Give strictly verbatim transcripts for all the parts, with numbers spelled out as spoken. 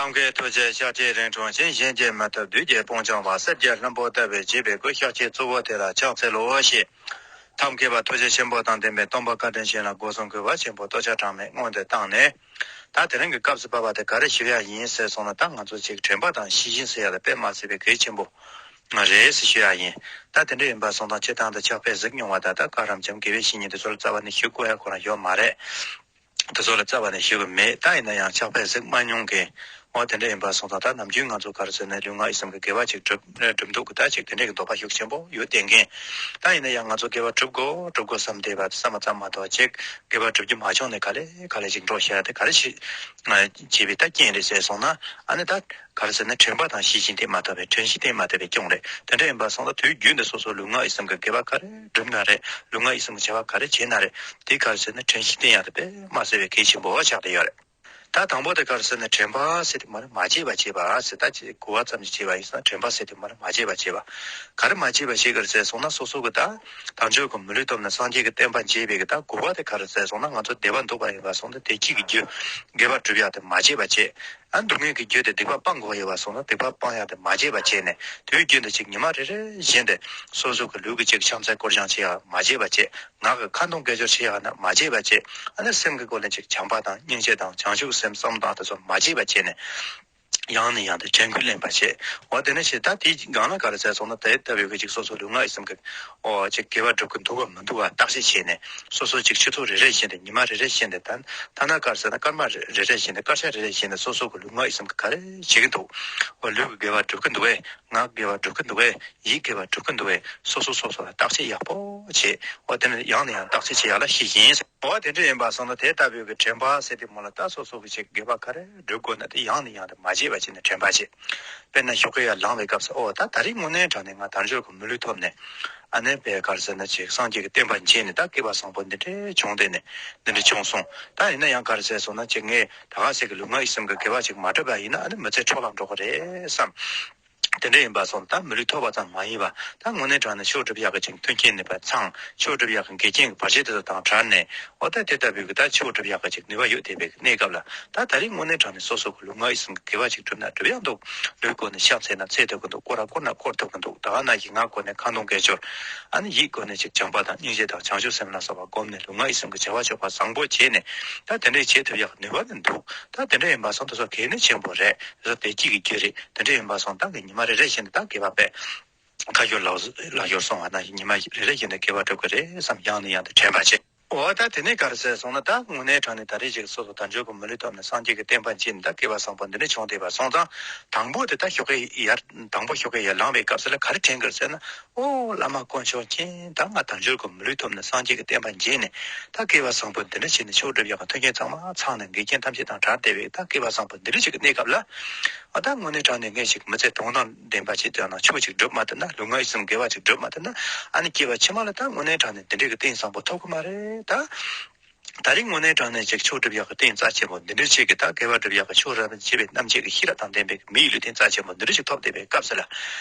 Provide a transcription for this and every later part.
ནམ་མཁའི་ཐུགས་རྗེ་ཤཱཀྱའི་རིང་འཁྲུངས་ཤིང་། གཞན་གྱིས་མི་ཐུབ་བདུད་ཀྱི་དཔུང་འཇོམས་པ། གསེར་གྱི་ལྷུན་པོ་ལྟ་བུའི་བརྗིད་པའི་སྐུ། ཤཱཀྱའི་གཙོ་བོ་དེ་ལ་ཕྱག་འཚལ་ལོ་ཞེས། ཐབས་མཁས་པ་ཐུགས་རྗེ་ཆེན་པོ་དང་ལྡན་པའི་སྟོན་པ་བཀའ་དྲིན་ཅན་ལ་སྒོ་གསུམ་གུས་པ་ཆེན་པོས་བསྟོད་ཕྱག་གྲངས་མེད་སྔོན་དུ་བཏང་ནས། ད་དེ་རིང་གི་སྐབས་སུ་བབ་པ་དེ་ག་རེ་ཞུ་ཡ་ཡིན་ཟེར་སོང་ན། ད་ང་ཚོ་ཅིག་དྲན་པ་དང་ཤེས་བཞིན་ཟེར་ཡ་ལ་དཔེ་མ་སྲིད་པའི་གལ་ཆེན་པོ་རེད་ཟེར་ཞུ་ཡ་ཡིན། ད་དེ་འདྲ་ཡིན་པ་སོང་ཙང་སྤྱིར་བཏང་དུ་ཕྱག་དཔེ་གཟིགས་མྱོང་བ་དང་། ད་བཀའ་རམས་འབྱམས་དགེ་བའི་བཤེས་གཉེན་དེ་ཚོ་ལ་རྩ་བ་ནས་ཞུ་དགོས་ཡ་ཁོ་རང་ཡོད་མ་རེད། དེ་ཚོ་ལ་རྩ་བ་ནས་ཞུ་གི་མེད། ད་ཡིན་ན་ཡང་ཕྱག་དཔེ་གཟིགས་མ་མྱོང་མཁན། འོ་དེ་འདྲ་ཡིན་པ་སོང་ཙང་། ད་ནམ་རྒྱུན་ང་ཚོ་ག་རེ་ཟེར་ན། ལུས་ངག་ཡིད་གསུམ་གྱི་དགེ་བ་ཅིག་སྒྲུབ་སྒྲུབ་འདུག་གི། ད་ཅིག་དེ་འདྲ་གི་འདོད་པ་ཤུགས་ཆེན་པོ་ཡོད་བསྡད་མཁན། ད་ཡིན་ན་ཡང་ང་ཚོ་དགེ་བ་སྒྲུབ་དགོས་སྒྲུབ་དགོས་བསམ་བསྡད་པ་བསམ་པ་ཙམ་མ་གཏོགས་ཅིག་དགེ་བ་སྒྲུབ་རྒྱུ་མ་བྱུང་ནས་ག་ལེ་ག་ལེ་ཅིག་འགྲོ་བཞག་ཡ་དེ་ག་རེ་ཞིག་བྱས་པའི་ད་རྐྱེན་རེད་ཟེར་སོང་ན། ཨ་ནི་ད་ག་རེ་ཟེར་ན། དྲན་པ་དང་ཤེས་བཞིན་དེ་མ་ཐོབ་པའི། དྲན་ཤེས་དེ་མ་ཐོབ་པའི་རྐྱེན་རེད། དེ་འདྲ་ཡིན་པ་སོང་ཙང་དུས་རྒྱུན་དུ་སོ་སོ་ལུས་ངག་ཡིད་གསུམ་གྱི་དགེ་བ་ག་རེ་བསྒྲུབ་ན་རེད། ལུས་ངག་ཡིད་གསུམ་གྱི་བྱ་བ་ག་རེ་བྱས་ན་རེད། དེ་ག་རེ་ཟེར་ན། དྲན་ཤེས་དེ་ཡང་དེ་དཔེ་མ་སྲིད་པའི་གལ་ཆེན་པོ་ཆགས་བསྡད་ཡོད་རེད། ད་དང་པོ་དེ་ག་རེ་ཟེར་ན། དྲན་པ་ཟེར་དེ་མ་རེད། མ་བརྗེད་པ་བྱེད་པ་ཟེར། ད་ཅིག་གོ་བ་ཙམ་ཞིག་བྱས་པ་ཡིན་ན། དྲན་པ་ཟེར་དེ་མ་རེད། མ་བརྗེད་པ་བྱེད་པ། ག་རེ་མ་བརྗེད་པ་བྱེད་དགོས་ཟེར་སོང་ན། སོ་སོ་གི་ད་དལ་འབྱོར་གྱི་མི་ལུས་ཐོབ་ནས་སངས་རྒྱས་ཀྱི་བསྟན་པ་མཇལ་བའི་གི་ད་གོ་བ་དེ་ག་རེ་ཟེར་སོང་ན། ང་ཚོ་བདེ་བ་འདོད་པ་ཡིན་པ་སོང་ན། བདེ་སྐྱིད་ཀྱི་རྒྱུ་དགེ་བ་སྒྲུབ་ཡ་དེ་མ་བརྗེད་པ་བྱེད། ཨ། སྡུག་བསྔལ་གྱི་རྒྱུ་དེ་སྡིག་པ་སྤང་དགོས་ཡོད་པ་སོང་ན། སྡིག་པ་སྤང་ཡ་དེ་མ་བརྗེད་པ་བྱས་ནས། དུས་རྒྱུན་དུ་ཅིག་ཉི་མ་རེ་རེ་བཞིན་དུ་སོ་སོ་གི་ལུས་ཀྱི་ཅིག་བྱམས་བརྩེ་སྐོར་སྦྱང་བྱེད་ཡ་མ་བརྗེད་པ་བྱེད། ངག་གི་ཁ་འདོན་དགེ་སྦྱོར་བྱེད་ཡ་ན་མ་བརྗེད་པ་བྱེད། ཨ་ནི་སེམས་ཀྱི་སྒོ་ནས་ཅིག་བྱམས་པ་དང་སྙིང་རྗེ་དང་བྱང་ཆུབ་སེམས་བསམ་སྟངས་དེ་ཚོ་མ་བརྗེད་པ་བྱས་ནས། ཡང་ནས་ཡང་དུ་དྲན་སྐུལ་ལེན་པ་བྱེད། འོ་དེ་ནས་བྱེད། ད་དེའི་སྒང་ལ་ག་རེ་ཟེར་སོང་ན། དེ་ལྟ་བུའི་གི་ཅིག་སོ་སོ་ལུས་ངག་ཡིད་གསུམ་གྱི། འོ་ཅིག་དགེ་བ་སྒྲུབ་ཀྱི་འདུག་གམ་མི་འདུག་ག་བརྟག་དཔྱད་བྱས་ནས། སོ་སོ་ཅིག་ཆུ་ཚོད་རེ་རེ་བཞིན་དུ། ཉི་མ་རེ་རེ་བཞིན་དུ། ད་ཐ་ན་ག་རེ་ཟེར་ན། སྐར་མ་རེ་རེ་བཞིན་དུ། སྐར་ཆ་རེ་རེ་བཞིན་དུ་སོ་སོ་གི་ལུས་ངག་ཡིད་གསུམ་གྱི་ག་རེ་བྱེད་ཀྱི་འདུག་འོ་ལུས་ཀྱི་དགེ་བ་སྒྲུབ་ཀྱི་འདུག་གས། ངག་དགེ་བ་སྒྲུབ་ཀྱི་འདུག་གས། ཡིད་དགེ་བ་སྒྲུབ་ཀྱི་འདུག་གས། སོ་སོ་སོ་སོ་ལ་བརྟག་དཔྱད་ཡག་པོ་བྱེད། འོ་དེ་ནས་ཡང་ནས་ཡང་བརྟག་དཔྱད་བྱེད་ཡག་ལ་ཤེས་བཞིན། འོ་དེ་འདྲ་ཡིན་པ་སོང་ན། དེ་ལྟ་བུའི་གི་དྲན་པ་ཟེར་དེ་མོ་ལ། ད་སོ་སོ་གི་ཅིག་དགེ་བ་ག་རེ་སྒྲུབ་དགོས་ན་དེ་ཡང་ནས་ཡང་དུ་མ་བརྗེད་པ་བྱས་ནས་དྲན་པ་བྱེད། དཔེར་ན་ཞོགས་ཀས་ཡར་ལངས་པའི་སྐབས་སུ། འོ་ད་ད་རེས་དངོས་གནས་དྲང་གནས་ང་དལ་འབྱོར་གྱི་མི་ལུས་ཐོབ་ནས། ཨ་ནི་དཔེ་ག་རེ་ཟེར་ན། ཅིག་སངས་རྒྱས་ཀྱི་བསྟན་པ་མཇལ་ནས། ད་སྐལ་བ་བཟང་པོ་འདི་འདྲའི་བྱུང་བསྡད་ནས། འདི་འདྲ་བྱུང་སོང་། ད་ཡིན་ན་ཡང་ག་རེ་ཟེར་སོང་ན། ཅིག་ངས་ད་ག་ཟེ་གི་ལུས་ངག་ཡིད་གསུམ་གྱི་དགེ་བ་ཅིག་མ་སྒྲུབ་པ་ཡིན་ན། ཨ་ནི་མི་ཚེ་འཕྲོ་བརླག་འགྲོ་གི་རེད་བསམ། དེ་འདྲ་ཡིན་པ་སོང་ཙང་། ད་མི་ལུས་ཐོབ་པ་ཙམ་མ་ཡིན་པ། ད་དངོས་གནས་དྲང་གནས་ཆོས་སྒྲུབ་ཡག་གི་ཅིག་མཐུན་རྐྱེན་ནུས་པ་ཚང་། ཆོས་སྒྲུབ་ཡག་གི་འགལ་རྐྱེན་གྱི་བར་ཆད་དེ་ཚོ་དང་བྲལ་ནས། འོ་ད་དེ་ལྟ་བུའི་གི་ད་ཆོས་སྒྲུབ་ཡག་གི་ཅིག་ནུས་པ་ཡོད་བསྡད་པའི་གནས་སྐབས་ལ། ད་ད་རེས་དངོས་གནས་དྲང་གནས་སོ་སོ་གི་ལུས་ངག་ཡིད་གསུམ་གྱི་དགེ་བ་ཅིག་སྒྲུབ་ན་སྒྲུབ་ཡག་འདུག་ལུས་སྒོ་ནས་ཕྱག་འཚལ་ན་འཚལ་ཐུབ་ཀྱི་འདུག་སྐོར་ར་བསྐོར་ན་བསྐོར་ཐུབ་ཀྱི་འདུག་ད་ག་ནང་བཞིན་ངག་སྒོ་ནས་ཁ་འདོན་དགེ་སྦྱོར། ཨ་ནི་ཡིད་སྒོ་ནས་ཅིག་བྱམས་པ་དང་སྙིང་རྗེ་དང་བྱང་ཆུབ་སེམས་ལ་སོགས་པ་བསྒོམས་ནས། ལུས་ངག་ཡིད་གསུམ་གྱི་བྱ་བ་ཕྱོགས་པ་བཟང་པོ་བྱས་ནས། ད་དེ་འདྲས་བྱེད་ཐུབ་ཡག་གི་ནུས་པ་ནི་འདུག་ད་དེ་འདྲ་ཡིན་པ་སོང་ཙང་། དེ་ཚོ་གལ་གནད་ཆེན་པོ་རེད། དེ་ཚོ་བདེ་སྐྱིད་ཀྱི་རྒྱུ་རེད། དེ་འདྲ་ཡིན་པ་སོང་ཙང་། ད་གི་ཉི་མ་རེ་རེ་བཞིན་དུ་ད་དགེ་བ་དཔེ་ཁ་ཤོར་ལག་ལག་ཤོར་སོང་བ་ནང་བཞིན། ཉི་མ་རེ་རེ་བཞིན་དུ་དགེ་བ་སྒྲུབ་ཀྱི་རེད་བསམ། ཡང་ནས་ཡང་དུ་དྲན་པ་བྱེད། འོ་ད་དེ་ནས་ག་རེ་ཟེར་སོང་ན། ད་དངོས་གནས་དྲང་གནས་ད་རེས་ཅིག་སོ་སོ་དལ་འབྱོར་གྱི་མི་ལུས་ཐོབ་ནས་སངས་རྒྱས་ཀྱི་བསྟན་པ་མཇལ་ནས། ད་སྐལ་བ་བཟང་པོ་འདི་འདྲ་བྱུང་བསྡད་པ་སོང་ཙང་། དང་པོ་དེ་ད་ཞོགས་ཀས་ཡར། དང་པོ་ཞོགས་ཀས་ཡར་ལངས་པའི་སྐབས་སུ་ལ་ག་རེ་དྲན་དགོས་ཟེར་ན། ཨོ་བླ་མ་དཀོན་མཆོག་མཁྱེན། ད་ང་དལ་འབྱོར་གྱི་མི་ལུས་ཐོབ་ནས་སངས་རྒྱས་ཀྱི་བསྟན་པ་མཇལ་ནས། ད་སྐལ་བ་བཟང་པོ་འདི་འདྲ་བྱས་ནས་ཆོས་སྒྲུབ་ཡག་གི་མཐུན་རྐྱེན་ཚང་མ་ཚང་ནས། འགལ་རྐྱེན་ཐམས་ཅད་དང་བྲལ་བསྡད་པའི་ད་སྐལ་བ་བཟང་པོ་འདི་འདྲ་ཞིག་གི་གནས་སྐབས་ལ། ཨ། ད་དངོས་གནས་དྲང་གནས་ངས་ཞིག་མི་ཚེ་དོན་དང་ལྡན་པ་ཞིག་དང་། ཆོས་ཅིག་སྒྲུབ་མ་ཐུབ་ན། ལུས་ངག་ཡིད་གསུམ་དགེ་བ་ཅིག་སྒྲུབ་མ་ཐུབ་ན། ཨ་ནི་སྐྱེ་བ་ཕྱི་མ་ལ་ད་དངོས་གནས་དྲང་གནས་འདི་འདྲའི་གི་རྟེན་བཟང་པོ་ཐོབ་གི་མ་རེད་ད། ད་རེས་དངོས་གནས་དྲང་གནས་ཅིག་ཆོས་སྒྲུབ་ཡག་གི་རྟེན་རྩ་ཆེན་པོ་འདི་འདྲ་ཅིག་གི། ད་དགེ་བ་སྒྲུབ་ཡག་གི་ཆོས་རབ་བྱེད་པའི་རྣམ་འབྱེད་ཀྱི་ཤེས་རབ་དང་ལྡན་པའི་མི་ཡི་ལུས་རྟེན་རྩ་ཆེན་པོ་འདི་འདྲ་ཅིག་ཐོབ་བསྡད་པའི་སྐབས་སུ་ལ།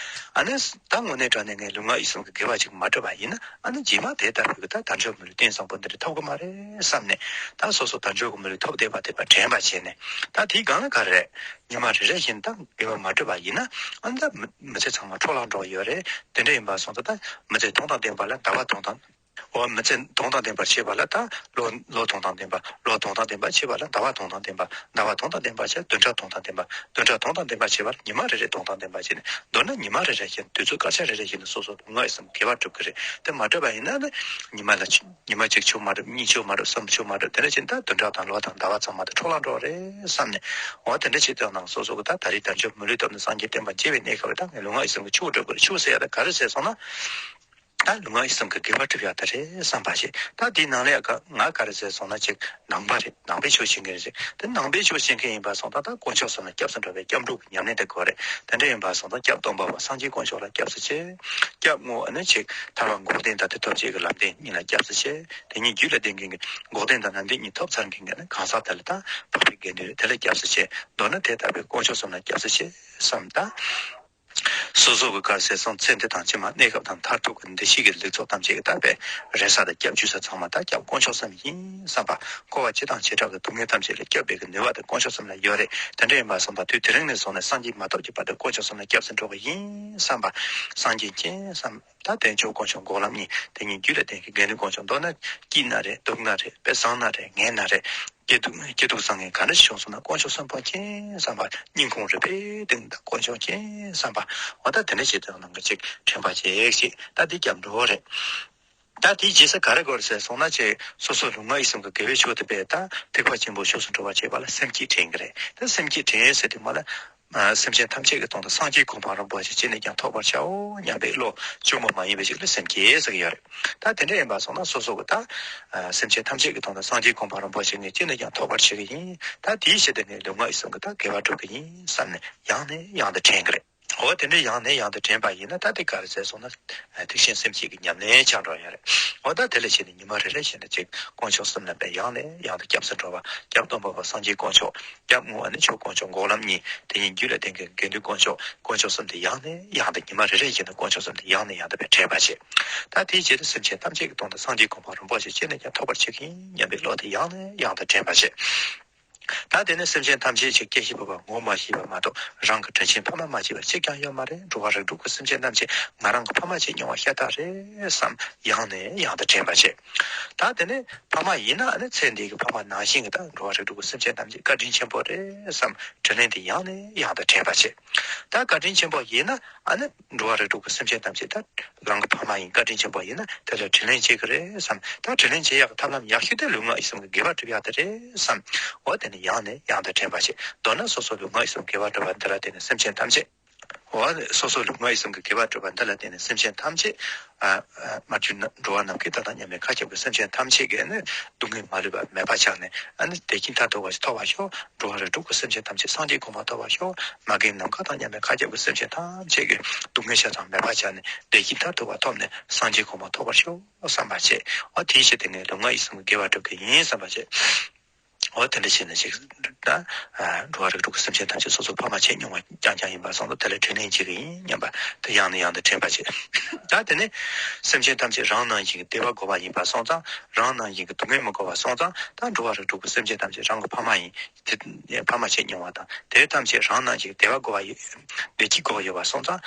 ཨ་ནི་ད་དངོས་གནས་དྲང་གནས་ངས་ལུས་ངག་ཡིད་གསུམ་གྱི་དགེ་བ་ཅིག་མ་སྒྲུབ་པ་ཡིན་ན། ཨ་ནི་རྗེས་མ་དེ་ལྟ་བུའི་གི་ད་དལ་འབྱོར་མི་ལུས་རྟེན་བཟང་པོ་འདི་འདྲ་ཐོབ་གི་མ་རེད་བསམ་ནས། ད་སོ་སོ་དལ་འབྱོར་གྱི་མི་ལུས་ཐོབ་བསྡད་པ་དེ་དཔེ་དྲན་པ་བྱས་ནས། ད་དེའི་སྒང་ལ་ག་རེ་རེད། ཉི་མ་རེ་རེ་བཞིན་ད་དགེ་བ་མ་སྒྲུབ་པ་ཡིན་ན། ཨ་ནི་ད་མི་མི་ཚེ་ཚང་མ་འཕྲོ་བརླག་འགྲོ་གི་ཡོད་རེད། དེ་འདྲ་ཡིན་པ་སོང་ཙང་། ད་མི་ཚེ་དོན་དང་ལྡན་པ་ལ་ཟླ་བ་དོན་དང་། འོ། མི་ཚེ་དོན་དང་ལྡན་པར་བྱེད་པ་ལ་ད་ལོ། ལོ་དོན་དང་ལྡན་པ། ལོ་དོན་དང་ལྡན་པར་བྱེད་པ་ལ་ཟླ་བ་དོན་དང་ལྡན་པ། ཟླ་བ་དོན་དང་ལྡན་པར་བྱེད་བདུན་ཕྲག་དོན་དང་ལྡན་པ། བདུན་ཕྲག་དོན་དང་ལྡན་པར་བྱེད་པ་ལ་ཉི་མ་རེ་རེ་དོན་དང་ལྡན་པར་བྱེད་ནས། མདོར་ན་ཉི་མ་རེ་རེ་བཞིན། དུས་ཚོད་སྐར་ཆ་རེ་རེ་བཞིན་དུ་སོ་སོ་ལུས་ངག་ཡིད་གསུམ་དགེ་བ་སྒྲུབ་ཀྱི་རེད། དེ་མ་སྒྲུབ་པ་ཡིན་ན་ནི། ཉི་མ་ལ་ཆུ། ཉི་མ་གཅིག་ཆུ་མ་སྒྲུབ། གཉིས་ཆུ་མ་སྒྲུབ། གསུམ་ཆུ་མ་སྒྲུབ། དེ་འདྲ་བྱས་ན་ད་བདུན་ཕྲག་དང་ལོ་དང་ཟླ་བ་ཚང་མ་དེ་འཕྲོ་བརླག་འགྲོ་རེད་བསམ་ནས། འོ་དེ་འདྲ་བྱེད་དུས་ནང་སོ་སོ་གི་ད་ད་རེས་དལ་འབྱོར་མི་ལུས་ཐོབ་ནས་སངས་རྒྱས་བསྟན་པ་མཇལ་བའི་གནས་སྐབས་ལ། ད་ངས་ལུས་ངག་ཡིད་གསུམ་གྱི་ཆོས་སྒྲུབ་དགོས་རེད། ཆོས་ཟེར་ཡ་ད་ག་རེ་ཟེར་སོང་ན། ད་ལུས་ངག་ཡིད་གསུམ་གྱི་དགེ་བ་སྒྲུབ་ཡག་ད་རེད་བསམ་པ་ཞིག་ད་དེའི་ནང་ལ་ཡ་ག་ང་ག་རེ་ཟེར་སོང་ན། ཅིག་ནང་པ་རེད། ནང་པའི་ཆོས་བྱེད་མཁན་རེད། དེ་ནང་པའི་ཆོས་བྱེད་མཁན་ཡིན་པ་སོང་ཙང་། ད་དཀོན་མཆོག་གསུམ་ལ་སྐྱབས་སུ་འགྲོ་བའི་སྐྱབས་འགྲོ་གི་ཉམས་ལེན་དེ་དགོས་རེད། དེ་འདྲ་ཡིན་པ་སོང་ཙང་། སྐྱབས་སྟོང་པ་པོ་སངས་རྒྱས་དཀོན་མཆོག་ལ་སྐྱབས་སུ་མཆི། སྐྱབས་དངོས་ནི་ཅིག་ཐར་པ་འགོག་བདེན་དང་དེ་ཐོབ་བྱེད་ཀྱི་ལམ་བདེན་གཉིས་ལ་སྐྱབས་སུ་མཆི། དེ་གཉིས་རྒྱུད་ལ་ལྡན་མཁན་གྱི་འགོག་བདེན་དང་ལམ་བདེན་གཉིས་ཐོབ་ཚར་མཁན་གྱི་ནི་གང་ཟག་དེ་ལ་ད་འཕགས་པའི་དགེ་འདུན་རེད། དེ་ལ་སྐྱབས་སུ་མཆི། མདོར་ན་དེ་ལྟ་བུའི་དཀོན་མཆོག་གསུམ་ལ་སྐྱབས་སུ་མཆི་བསམ་ད། སོ་སོ་གི་ག་རེ་ཟེར་སོང་། ཚེ་འདི་དང་ཕྱི་མ་གནས་སྐབས་དང་མཐར་ཐུག་གི་འདི་ཕྱི་གི་ལུགས་སྲོལ་ཐམས་ཅད་ཀྱི་ད་པའི་རེ་ས་དང་སྐྱབས་བཅོལ་ས་ཚང་མ་ད་སྐྱབས་དཀོན་མཆོག་གསུམ་ཡིན་བསམ་པ། འཁོར་བ་སྤྱི་དང་བྱེ་བྲག་གི་སྡུག་བསྔལ་ཐམས་ཅད་ལས་སྐྱོབ་པའི་གི་ནུས་པ་དེ་དཀོན་མཆོག་གསུམ་ལ་ཡོད་རེད། དེ་འདྲ་ཡིན་པ་སོང་ཙང་དུས་དེ་རིང་ནས་བཟུང་ནས་སངས་རྒྱས་མ་ཐོབ་ཀྱི་བར་དུ་དཀོན་མཆོག་གསུམ་ལ་སྐྱབས་སུ་འགྲོ་གི་ཡིན་བསམ་པ། སངས་རྒྱས་མཁྱེན་བསམ། ད་དལ་འབྱོར་དཀོན་མཆོག་འགོག་ལམ་གཉིས། དེ་ཉིད་རྒྱུད་ལ་ལྡན་གྱི་དགེ་འདུན་དཀོན་མཆོག། མདོར་ན་སྐྱིད་ན་རེད། སྡུག་ན་རེད། དཔེ་བཟང་ན་རེད། ངན་ན་རེད། སྐྱིད་སྡུག་སྐྱིད་སྡུག་བཟང་ངན་ག་འདྲ་ཞིག་བྱུང་སོང་ན་དཀོན་མཆོག་གསུམ་པོ་མཁྱེན་བསམ་པ། སྙིང་ཁོང་རུས་པའི་གཏིང་དང་དཀོན་མཆོག་མཁྱེན་བསམ་པ། འོ་ད་དེ་འདྲ་བྱེད་དུས་ནང་གི་ཅིག་དྲན་པ་བྱེད་ཅིག་ད་འདི་སྐྱབས་འགྲོ་རེད། ད་དེའི་རྗེས་སུ་ག་རེ་དགོས་རེད་ཟེར་སོང་ན། ཅིག་སོ་སོ་ལུས་ངག་ཡིད་གསུམ་གྱི་དགེ་བའི་ཕྱོགས་དེ་པས་ད་ཐེག་པ་ཆེན་པོའི་ཕྱོགས་སུ་འགྲོ་བར་བྱེད་པ་ལ་སེམས་བསྐྱེད་དྲན་གྱི་རེད། ད་སེམས་བསྐྱེད་དྲན་ཟེར་དུས་མ་ལ། ཨ། སེམས་ཅན་ཐམས་ཅད་ཀྱི་དོན་དུ་སངས་རྒྱས་གོ་འཕང་རིན་པོ་ཆེ་ཅི་ནས་ཀྱང་ཐོབ་པར་བྱའོ་སྙམ་པའི་བློ་ཇོ་མོ་མ་ཡིན་པ་ཞིག་ལ་སེམས་བསྐྱེད་ཟེར་གྱི་ཡོད་རེད། ད་དེ་འདྲ་ཡིན་པ་སོང་ན་སོ་སོ་གི་ད། ཨ། སེམས་ཅན་ཐམས་ཅད་ཀྱི་དོན་དུ་སངས་རྒྱས་གོ་འཕང་རིན་པོ་ཆེ་ངས་ཅི་ནས་ཀྱང་ཐོབ་པར་བྱེད་ཀྱི་ཡིན། ད་དེའི་ཕྱིར་དུ་ངས་ལུས་ངག་ཡིད་གསུམ་གྱི་ད་དགེ་བ་སྒྲུབ་ཀྱི་ཡིན་བསམ་ནས་ཡང་ནས་ཡང་དུ་དྲན་གྱི་རེད། འོ་དེ་འདྲ་ཡང་ནས་ཡང་དུ་དྲན་པ་ཡིན་ན་ད་དེ་ག་རེ་ཟེར་སོང་ན། ཨ། ཐེག་ཆེན་སེམས་བསྐྱེད་ཀྱི་ཉམས་ལེན་ཆགས་འགྲོ་ཡ་རེད། འོ་ད་དེ་ལ་བྱས་ནས་ཉི་མ་རེ་རེ་བྱས་ནས་ཅིག་དཀོན་མཆོག་གསུམ་ལ་པས་ཡང་ནས་ཡང་དུ་སྐྱབས་སུ་འགྲོ་བ། སྐྱབས་སྟོན་པ་པོ་སངས་རྒྱས་དཀོན་མཆོག། སྐྱབས་དངོས་པ་ནི་ཆོས་དཀོན་མཆོག་འགོག་ལམ་གཉིས། དེ་ཉིད་རྒྱུད་ལ་ལྡན་གྱི་དགེ་འདུན་དཀོན་མཆོག། དཀོན་མཆོག་གསུམ་དེ་ཡང་ནས་ཡང་དུ་ཉི་མ་རེ་རེ་བཞིན་དུ་དཀོན་མཆོག་གསུམ་དེ་ཡང་ནས་ཡང་དུ་པས་དྲན་པ་བྱེད། ད་དེའི་རྗེས་སུ་སེམས་ཅན་ཐམས་ཅད་ཀྱི་དོན་དུ་སངས་རྒྱས་གོ་འཕང་རིན་པོ་ཆེ་ཅི་ནས་ཀྱང་ཐོབ་པར་བྱེད་ཀྱི་ཡིན་སྙམ་པའི་བློ་དེ་ཡང་ནས་ཡང་དུ་དྲན་པ་བྱེད། ད་དེ་ནས་སེམས་ཅན་ཐམས་ཅད་ཀྱི་སྐྱེ་ཤི་བུ་བ་ངོ་མ་ཤེས་པ་མ་གཏོགས་རང་གི་དྲིན་ཆེན་ཕ་མ་མ་བརྗེད་པ་གཅིག་ཀྱང་ཡོད་མ་རེད། འགྲོ་བ་རིགས་དྲུག་གི་སེམས་ཅན་ཐམས་ཅད་ང་རང་གི་ཕ་མ་བྱས་མྱོང་བ་ཤ་སྟག་རེད་བསམ་ཡང་ནས་ཡང་དུ་དྲན་པ་བྱེད། ད་དེ་ནས་ཕ་མ་ཡིན་ན་ཨ་ནི་ཚེ་འདི་གི་ཕ་མ་ནང་བཞིན་གྱི་ད་འགྲོ་བ་རིགས་དྲུག་གི་སེམས་ཅན་ཐམས་ཅད་བཀའ་དྲིན་ཆེན་པོ་རེད་བསམ་དྲིན་ལན་དེ་ཡང་ནས་ཡང་དུ་དྲན་པ་བྱེད། ད་བཀའ་དྲིན་ཆེན་པོ་ཡིན་ན་ཨ་ནི་འགྲོ་བ་རིགས་དྲུག་གི་སེམས་ཅན་ཐམས་ཅད་ད་རང་གི་ཕ་མ་ཡིན། བཀའ་དྲིན་ཆེན་པོ་ཡིན་ན་དེ་ལ་དྲིན་ལན་བྱེད་ཀྱི་རེད་བསམ། ད་དྲིན་ལན་བྱེད་ཡག་གི་ཐབས་ལམ་ཡག་ཤོས་དེ་ལུས་ངག་ཡིད་གསུམ་གྱི་དགེ་བ་སྒྲུབ་ཡག་དེ་རེད་བསམ། འོ་དེ་ནི་ཡང་ནས་ཡང་དུ་དྲན་པ་བྱེད། མདོར་ན་སོ་སོ་ལུས་ངག་ཡིད་གསུམ་དགེ་བ་སྒྲུབ་པ་འདི་ལ་བརྟེན་ནས་སེམས་ཅན་ཐམས་ཅད། འོ་ནི་སོ་སོ་ལུས་ངག་ཡིད་གསུམ་གྱི་དགེ་བ་སྒྲུབ་པ་འདི་ལ་བརྟེན་ནས་སེམས་ཅན་ཐམས་ཅད། ཨ། ཨ། མར་གྱུར་ན་འགྲོ་བ་ནམ་མཁའི་མཐའ་དང་མཉམ་པའི་མཁའ་ཁྱབ་ཀྱི་སེམས་ཅན་ཐམས་ཅད་ཀྱི་ནི་སྡུག་བསྔལ་མ་ལུས་པ་མེད་པ་ཆགས་ནས་ཨ་ནི་བདེ་སྐྱིད་མཐར་ཐུག་པ་ཞིག་ཐོབ་པར་ཤོག། འགྲོ་བ་རིགས་དྲུག་གི་སེམས་ཅན་ཐམས་ཅད་སངས་རྒྱས་གོ་འཕང་ཐོབ་པར་ཤོག། མ་རྒན་ནམ་མཁའ་དང་མཉམ་པའི་མཁའ་ཁྱབ་ཀྱི་སེམས་ཅན་ཐམས་ཅད་ཀྱི་སྡུག་བསྔལ་ཆ་ཚང་མེད་པ་ཆགས་ནས་བདེ་སྐྱིད་མཐར་ཐུག་པ་ཐོབ་ནས་སངས་རྒྱས་གོ་འཕང་ཐོབ་པར་ཤོག་བསམ་པ་བྱེད། འོ་དེའི་ཕྱིར་དེ་ངས་ལུས་ངག་ཡིད་གསུམ་གྱི་དགེ་བ་སྒྲུབ་ཀྱི་ཡིན་བསམ་པ་བྱེད། འོ་དེ་འདྲ་བྱས་ནས་ཅིག་ད། ཨ། འགྲོ་བ་རིགས་དྲུག་གི་སེམས་ཅན་ཐམས་ཅད་སོ་སོ་ཕ་མ་བྱས་མྱོང་བ་རྐྱང་རྐྱང་ཡིན་པ་སོང་ཙང་དེ་ལ་དྲིན་ལན་འཇལ་གྱི་ཡིན་སྙམ་པ་དེ་ཡང་ནས་ཡང་དུ་དྲན་པ་བྱེད། ད་དེ་ནས་སེམས་ཅན་ཐམས་ཅད་རང་ནང་བཞིན་གྱི་བདེ་བ་དགོས་པ་ཡིན་པ་སོང་ཙང་། རང་ནང་བཞིན་གྱི་སྡུག་བསྔལ་མི་དགོས་པ་སོང་ཙང་། ད་འགྲོ་བ་རིགས་དྲུག་གི་སེམས་ཅན་ཐམས་ཅད་རང་གི་ཕ་མ་ཡིན། དེ་ཕ་མ་བྱས་མྱོང་བ་དང་དེ་ཐམས་ཅད་རང་ནང་བཞིན་བདེ་བ་དགོས་པ་ཡོད། བདེ་སྐྱིད་དགོས་པ་ཡོད་པ་སོང་ཙང་།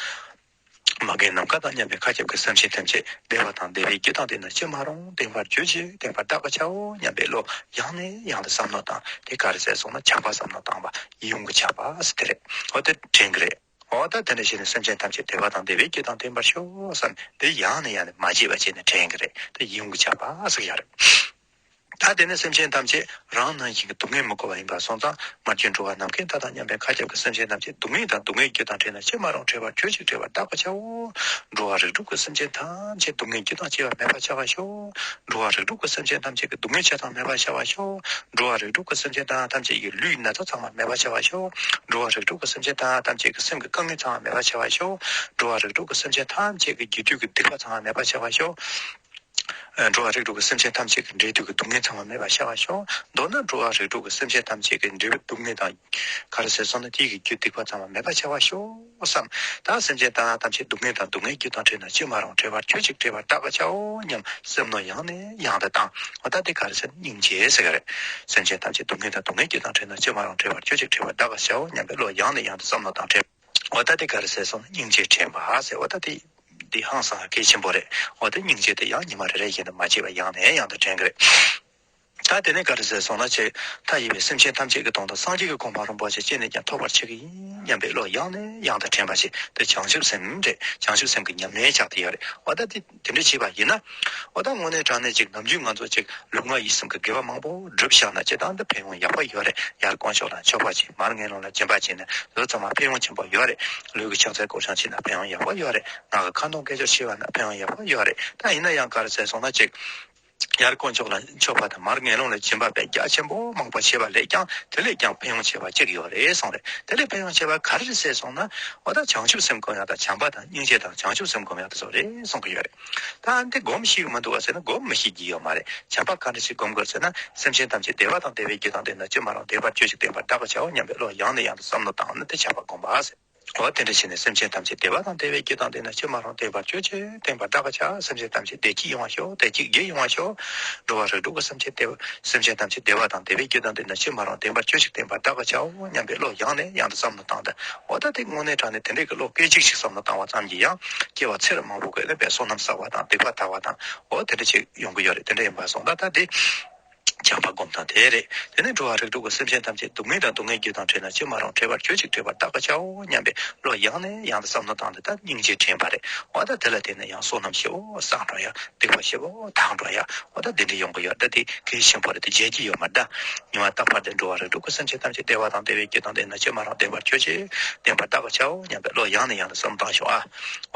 མ་རྒན་ནམ་མཁའ་དང་མཉམ་པའི་མཁའ་ཁྱབ་ཀྱི་སེམས་ཅན་ཐམས་ཅད་བདེ་བ་དང་བདེ་བའི་རྒྱུ་དང་ལྡན་ན་ཅི་མ་རུང་། བདེན་པར་གྱུར་ཅིག། བདེན་པར་གདགས་པར་བྱའོ་སྙམ་པའི་བློ་ཡང་ནས་ཡང་དུ་བསམ་མནོ་བཏང་། དེ་ག་རེ་ཟེར་སོང་ན་བྱམས་པ་བསམ་མནོ་བཏང་བ་ཡིད་འོང་གི་བྱམས་པ་ཟེར་དེ་རེད། འོ་དེ་དྲན་གྱི་རེད། འོ་ད་དེ་འདྲ་བྱས་ནས་སེམས་ཅན་ཐམས་ཅད་བདེ་བ་དང་བདེ་བའི་རྒྱུ་དང་ལྡན་པར་ཤོག་བསམ་དེ་ཡང་ནས་ཡང་ནས་མ་བརྗེད་པ་བྱས་ནས་དྲན་གྱི་རེད། དེ་ཡིད་འོང་གི་བྱམས་པ་ཟེར་ཡ་རེད། ད་དེ་ནས་སེམས་ཅན་ཐམས་ཅད་རང་ནང་བཞིན་གྱི་སྡུག་བསྔལ་མི་དགོས་པ་ཡིན་པ་སོང་ཙང་། མར་གྱུར་འགྲོ་བ་ནམ་མཁའི་མཐའ་དང་མཉམ་པའི་མཁའ་ཁྱབ་ཀྱི་སེམས་ཅན་ཐམས་ཅད་སྡུག་བསྔལ་དང་སྡུག་བསྔལ་རྒྱུ་དང་བྲལ་ན་ཅི་མ་རུང་། བྲལ་བར་གྱུར་ཅིག། བྲལ་བར་གདགས་པར་བྱའོ། འགྲོ་བ་རིགས་དྲུག་གི་སེམས་ཅན་ཐམས་ཅད་སྡུག་བསྔལ་རྒྱུ་དང་བཅས་པ་མེད་པར་བྱ་བར་ཤོག། འགྲོ་བ་རིགས་དྲུག་གི་སེམས་ཅན་ཐམས་ཅད་ཀྱི་སྡུག་བསྔལ་ཆ་ཚང་མེད་པར་བྱ་བར་ཤོག། འགྲོ་བ་རིགས་དྲུག་གི་སེམས་ཅན་ཐམས་ཅད་ཀྱི་ལུས་ན་ཚ་ཚང་མ་མེད་པར་བྱ་བར་ཤོག། འགྲོ་བ་རིགས་དྲུག་གི་སེམས་ཅན་ཐམས་ཅད་ཀྱི་སེམས་ཀྱི་དཀའ་ངལ་ཚང་མ་མེད་པར་བྱ་བར་ཤོག། འགྲོ་བ་རིགས་དྲུག་གི་སེམས་ཅན་ཐམས་ཅད་ཀྱི་རྒྱུ་འབྲས་ཀྱི་སྡིག་པ་ཚང་མ་མེད་པར་བྱ་བར་ཤོག། འགྲོ་བ་རིགས་དྲུག་གི་སེམས་ཅན་ཐམས་ཅད་ཀྱི་འབྲས་དུས་ཀྱི་སྡུག་བསྔལ་ཚང་མ་མེད་པར་བྱ་བར་ཤོག། མདོར་ན་འགྲོ་བ་རིགས་དྲུག་གི་སེམས་ཅན་ཐམས་ཅད་ཀྱི་འབྲས་བུ་སྡུག་བསྔལ་དང་། ག་རེ་ཟེར་སོང་ན་དེའི་གི་རྒྱུ་སྡིག་པ་ཚང་མ་མེད་པར་བྱ་བར་ཤོག་བསམ། ད་སེམས་ཅན་དང་ཐམས་ཅད་སྡུག་བསྔལ་དང་སྡུག་བསྔལ་རྒྱུ་དང་བྲལ་ན་ཅི་མ་རུང་། བྲལ་བར་གྱུར་ཅིག། བྲལ་བར་གདགས་པར་བྱའོ་སྙམ་བསམ་མནོ་ཡང་ནས་ཡང་དུ་བཏང་། འོ་ད་དེ་ག་རེ་ཟེར་ན་སྙིང་རྗེ་ཟེར་གི་རེད། སེམས་ཅན་ཐམས་ཅད་སྡུག་བསྔལ་དང་སྡུག་བསྔལ་རྒྱུ་དང་བྲལ་ན་ཅི་མ་རུང་། བྲལ་བར་གྱུར་ཅིག། བྲལ་བར་གདགས་པར་བྱའོ་སྙམ་པའི་བློ་ཡང་ནས་ཡང་དུ་བསམ་མནོ་དང་བྲལ། འོ་ད་དེ་ག་རེ་ཟེར་སོང་ན་སྙིང་རྗེ་དྲན་པ་ཟེར། འོ་ད་དེ། འདི་ཧང་སང་གལ་ཆེན་པོ་རེད། འོ་དེ་སྙིང་རྗེ་དེ་ཡང་ཉི་མ་རེ་རེ་བཞིན་དུ་མ་བརྗེད་པ་ཡང་ནས་ཡང་དུ་དྲན་གྱི་རེད། ད་དེ་ནས་ག་རེ་ཟེར་སོང་ན་ཆེས་མཐའ་ཡས་པའི་སེམས་ཅན་ཐམས་ཅད་ཀྱི་དོན་དུ་སངས་རྒྱས་ཀྱི་གོ་འཕང་རིན་པོ་ཆེ་ཅི་ནས་ཀྱང་ཐོབ་པར་བྱེད་ཀྱི་ཡིན་སྙམ་པའི་བློ་ཡང་ནས་ཡང་དུ་དྲན་པ་ཞིག་དེ་བྱང་ཆུབ་སེམས་རེད། བྱང་ཆུབ་སེམས་ཀྱི་ཉམས་ལེན་ཆགས་ཏེ་ཡོད་རེད། འོ་ད་དེ་དེ་འདྲ་བྱས་པ་ཡིན་ན། འོ་ད་དངོས་གནས་དྲང་གནས་ཅིག་ནམ་རྒྱུན་ང་ཚོ་ཅིག་ལུས་ངག་ཡིད་གསུམ་གྱི་དགེ་བ་མང་པོ་བསྒྲུབས་བཞག་ན་ཅི་ལྟར་འདི་ཕན་ཡོན་ཡག་པོ་ཡོད་རེད། ཡར་དཀོན་མཆོག་ལ་མཆོད་པ་བྱེད། མར་ངན་སློང་ལ་སྦྱིན་པ་བྱེད་ན་དེ་ཚང་མ་ཕན་ཡོན་ཆེན་པོ་ཡོད་རེད། ལུས་ཀྱི་ཕྱག་འཚལ་སྐོར་བྱང་བྱེད་ན་ཕན་ཡོན་ཡག་པོ་ཡོད་རེད། ངག་གི་ཁ་འདོན་དགེ་སྦྱོར་བྱེད་པ་ན་ཕན་ཡོན་ཡག་པོ་ཡོད་རེད། ད་ཡིན་ན་ཡང་ག་རེ་ཟེར་སོང་ན་ཅིག་ཡར་དཀོན་མཆོག་ལ་མཆོད་པ་དང་མར་ངན་སློང་ལ་སྦྱིན་པ་དཔེ་རྒྱ་ཆེན་པོ་མང་པོ་བྱས་པ་ལས་ཀྱང་དེ་ལས་ཀྱང་ཕན་ཡོན་ཆེ་བ་གཅིག་ཡོད་རེད་གསུངས་རེད། དེ་ལས་ཕན་ཡོན་ཆེ་བ་ག་རེ་རེད་ཟེར་སོང་ན། འོ་ད་བྱང་ཆུབ་སེམས་སྒོམ་ཡག་དང་བྱམས་པ་དང་སྙིང་རྗེ་དང་བྱང་ཆུབ་སེམས་སྒོམ་ཡག་དེ་ཚོ་རེད་གསུང་གི་ཡོད་རེད། ད་འདི་སྒོམ་ཤེས་ཀྱི་མི་འདུག་བ་ཟེར་ན་སྒོམ་མི་ཤེས་ཀྱི་ཡོད་མ་རེད། བྱམས་པ་ག་འདྲ་ཞིག་སྒོམ་དགོས་ཟེར་ན་སེམས་ཅན་ཐམས་ཅད་བདེ་བ་དང་བདེ་བའི་རྒྱུ་དང་ལྡན་ན་ཅི་མ་རུང་། བདེ་བར་གྱུར་ཅིག། བདེ་བར་གདགས་པར་བྱའོ་སྙམ་པའི་བློ་ཡང་ནས་ཡང་དུ་བསམ་མནོ་བཏང་ནས་དེ་བྱམས་པ་སྒོམ་པ་ཟེར། འོ་དེ་འདྲ་བྱས་ནས་སེམས་ཅན་ཐམས་ཅད་བདེ་བ་དང་བདེ་བའི་རྒྱུ་དང་ལྡན་ན་ཅི་མ་རུང་། བདེན་པར་གྱུར་ཅིག་བདེན་པར་བདག་གིས་བྱ། སེམས་ཅན་ཐམས་ཅད་བདེ་སྐྱིད་ཡོང་བར་ཤོག་བདེ་སྐྱིད་རྒྱས་ཡོང་བར་ཤོག་འགྲོ་བ་རིགས་དྲུག་གི་སེམས་ཅན་བདེ་བ། སེམས་ཅན་ཐམས་ཅད་བདེ་བ་དང་བདེ་བའི་རྒྱུ་དང་ལྡན་ན་ཅི་མ་རུང་། བདེན་པར་གྱུར་ཅིག་བདེན་པར་བདག་གིས་བྱའོ་སྙམ་པའི་བློ་ཡང་ནས་ཡང་དུ་བསམ་བློ་བཏང་སྟེ། འོ་ད་དེ་དངོས་གནས་དྲང་གནས་དེ་འདྲའི་གི་བློ་སྐད་ཅིག་ཅིག་བསམ་བློ་བཏང་བ་ཙམ་གྱིས་ཡང་སྐྱེ་བ་ཚེ་རབས་མང་པོ་གི་ནི་དཔེ་བསོད་ནམས་བསགས་པ་དང་སྡིག་པ་དག་པ་དང་། འོ་དེ་འདྲ་ཅིག་ཡོང་གི་ཡོད་རེད། དེ་འདྲ་ཡིན་པ་སོང་ད་ད་དེ་བྱམས་པ་སྒོམ་སྟངས་དེ་རེད། དེ་ནས་འགྲོ་བ་རིགས་དྲུག་གི་སེམས་ཅན་ཐམས་ཅད་སྡུག་བསྔལ་དང་སྡུག་བསྔལ་རྒྱུ་དང་བྲལ་ན་ཅི་མ་རུང་། བྲལ་བར་གྱུར་ཅིག་བྲལ་བར་བདག་གིས་བྱའོ་སྙམ་པའི་བློ་ཡང་ནས་ཡང་དུ་བསམ་བློ་བཏང་སྟེ་ད་སྙིང་རྗེ་དྲན་པ་རེད། འོ་ད་དེ་ལ་བརྟེན་ནས་ཡང་བསོད་ནམས་ཆེ་བོ་བསགས་འགྲོ་ཡ། སྡིག་པ་ཆེ་བོ་དག་འགྲོ་ཡ། འོ་ད་འདི་འདྲ་ཡོང་གི་ཡོད། ད་དེ་གལ་ཆེན་པོ་རེད། དེ་བརྗེད་ཀྱི་ཡོད་མ་རེད། ད་ཉི་མ་རྟག་པར་དེ་འགྲོ་བ་རིགས་དྲུག་གི་སེམས་ཅན་ཐམས་ཅད་བདེ་བ་དང་བདེ་བའི་རྒྱུ་དང་ལྡན་ན་ཅི་མ་རུང་། བདེན་པར་གྱུར་ཅིག་བདེན་པར་བདག་གིས་བྱའོ་སྙམ་པའི་བློ་ཡང་ནས་ཡང་དུ་བསམ་བློ་བཏང་ཤོག་ཨ།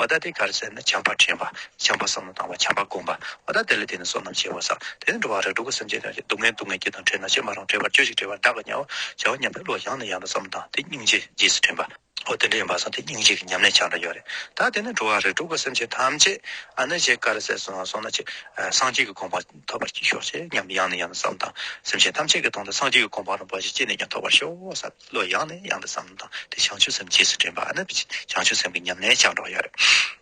འོ་ད་དེ་ག་རེ་ཟེར་ན་བྱམས་པ་དྲན་པ། བྱམས་པ་བསམ་བློ་བཏང་བ། བྱམས་པ་སྒོམ་པ། འོ་ད་དེ་ལ་བརྟེན་ནས་བསོད་ནམས་ཆེ་བོ་བསགས། དེ་ནས་འགྲོ་བ་རིགས་དྲུག་གི་སེམས་ཅན་ཐམས་ཅད་སྡུག་བསྔལ་སྡུག་བསྔལ་རྒྱུ་དང་བྲལ་ན་ཅི་མ་རུང་། བྲལ་བར་གྱུར་ཅིག་བྲལ་བར་བདག་གིས་བྱའོ་སྙམ་པའི་བློ་ཡང་ནས་ཡང་དུ་བསམ་བློ་བཏང་སྟེ་སྙིང་རྗེ་རྗེས་སུ་དྲན་པ། འོ་དེ་འདྲ་ཡིན་པ་སོང་དེ་སྙིང་རྗེ་གི་ཉམས་ལེན་ཆགས་འགྲོ་ཡོད་རེད། ད་དེ་ནས་འགྲོ་བ་རིགས་དྲུག་གི་སེམས་ཅན་ཐམས་ཅད་ཨ་ནི་ཅིག་ག་རེ་ཟེར་སོང་སོང་ན་ཅིག་སངས་རྒྱས་ཀྱི་གོ་འཕང་ཐོབ་པར་ཤོག་ཅེས་སྙམ་ཡང་ནས་ཡང་དུ་བསམ་བཏང་། སེམས་ཅན་ཐམས་ཅད་ཀྱི་དོན་དུ་སངས་རྒྱས་ཀྱི་གོ་འཕང་རིན་པོ་ཆེ་ཅི་ནས་ཀྱང་ཐོབ་པར་ཤོག་བསམ་བློ་ཡང་ནས་ཡང་དུ་བསམ་བཏང་། དེ་བྱང་ཆུབ་སེམས་རྗེས་སུ་དྲན་པ་ཨ་ནི་བྱང་ཆུབ་སེམས་ཀྱི་ཉམས་ལེན་ཆགས་འགྲོ་ཡོད་རེད།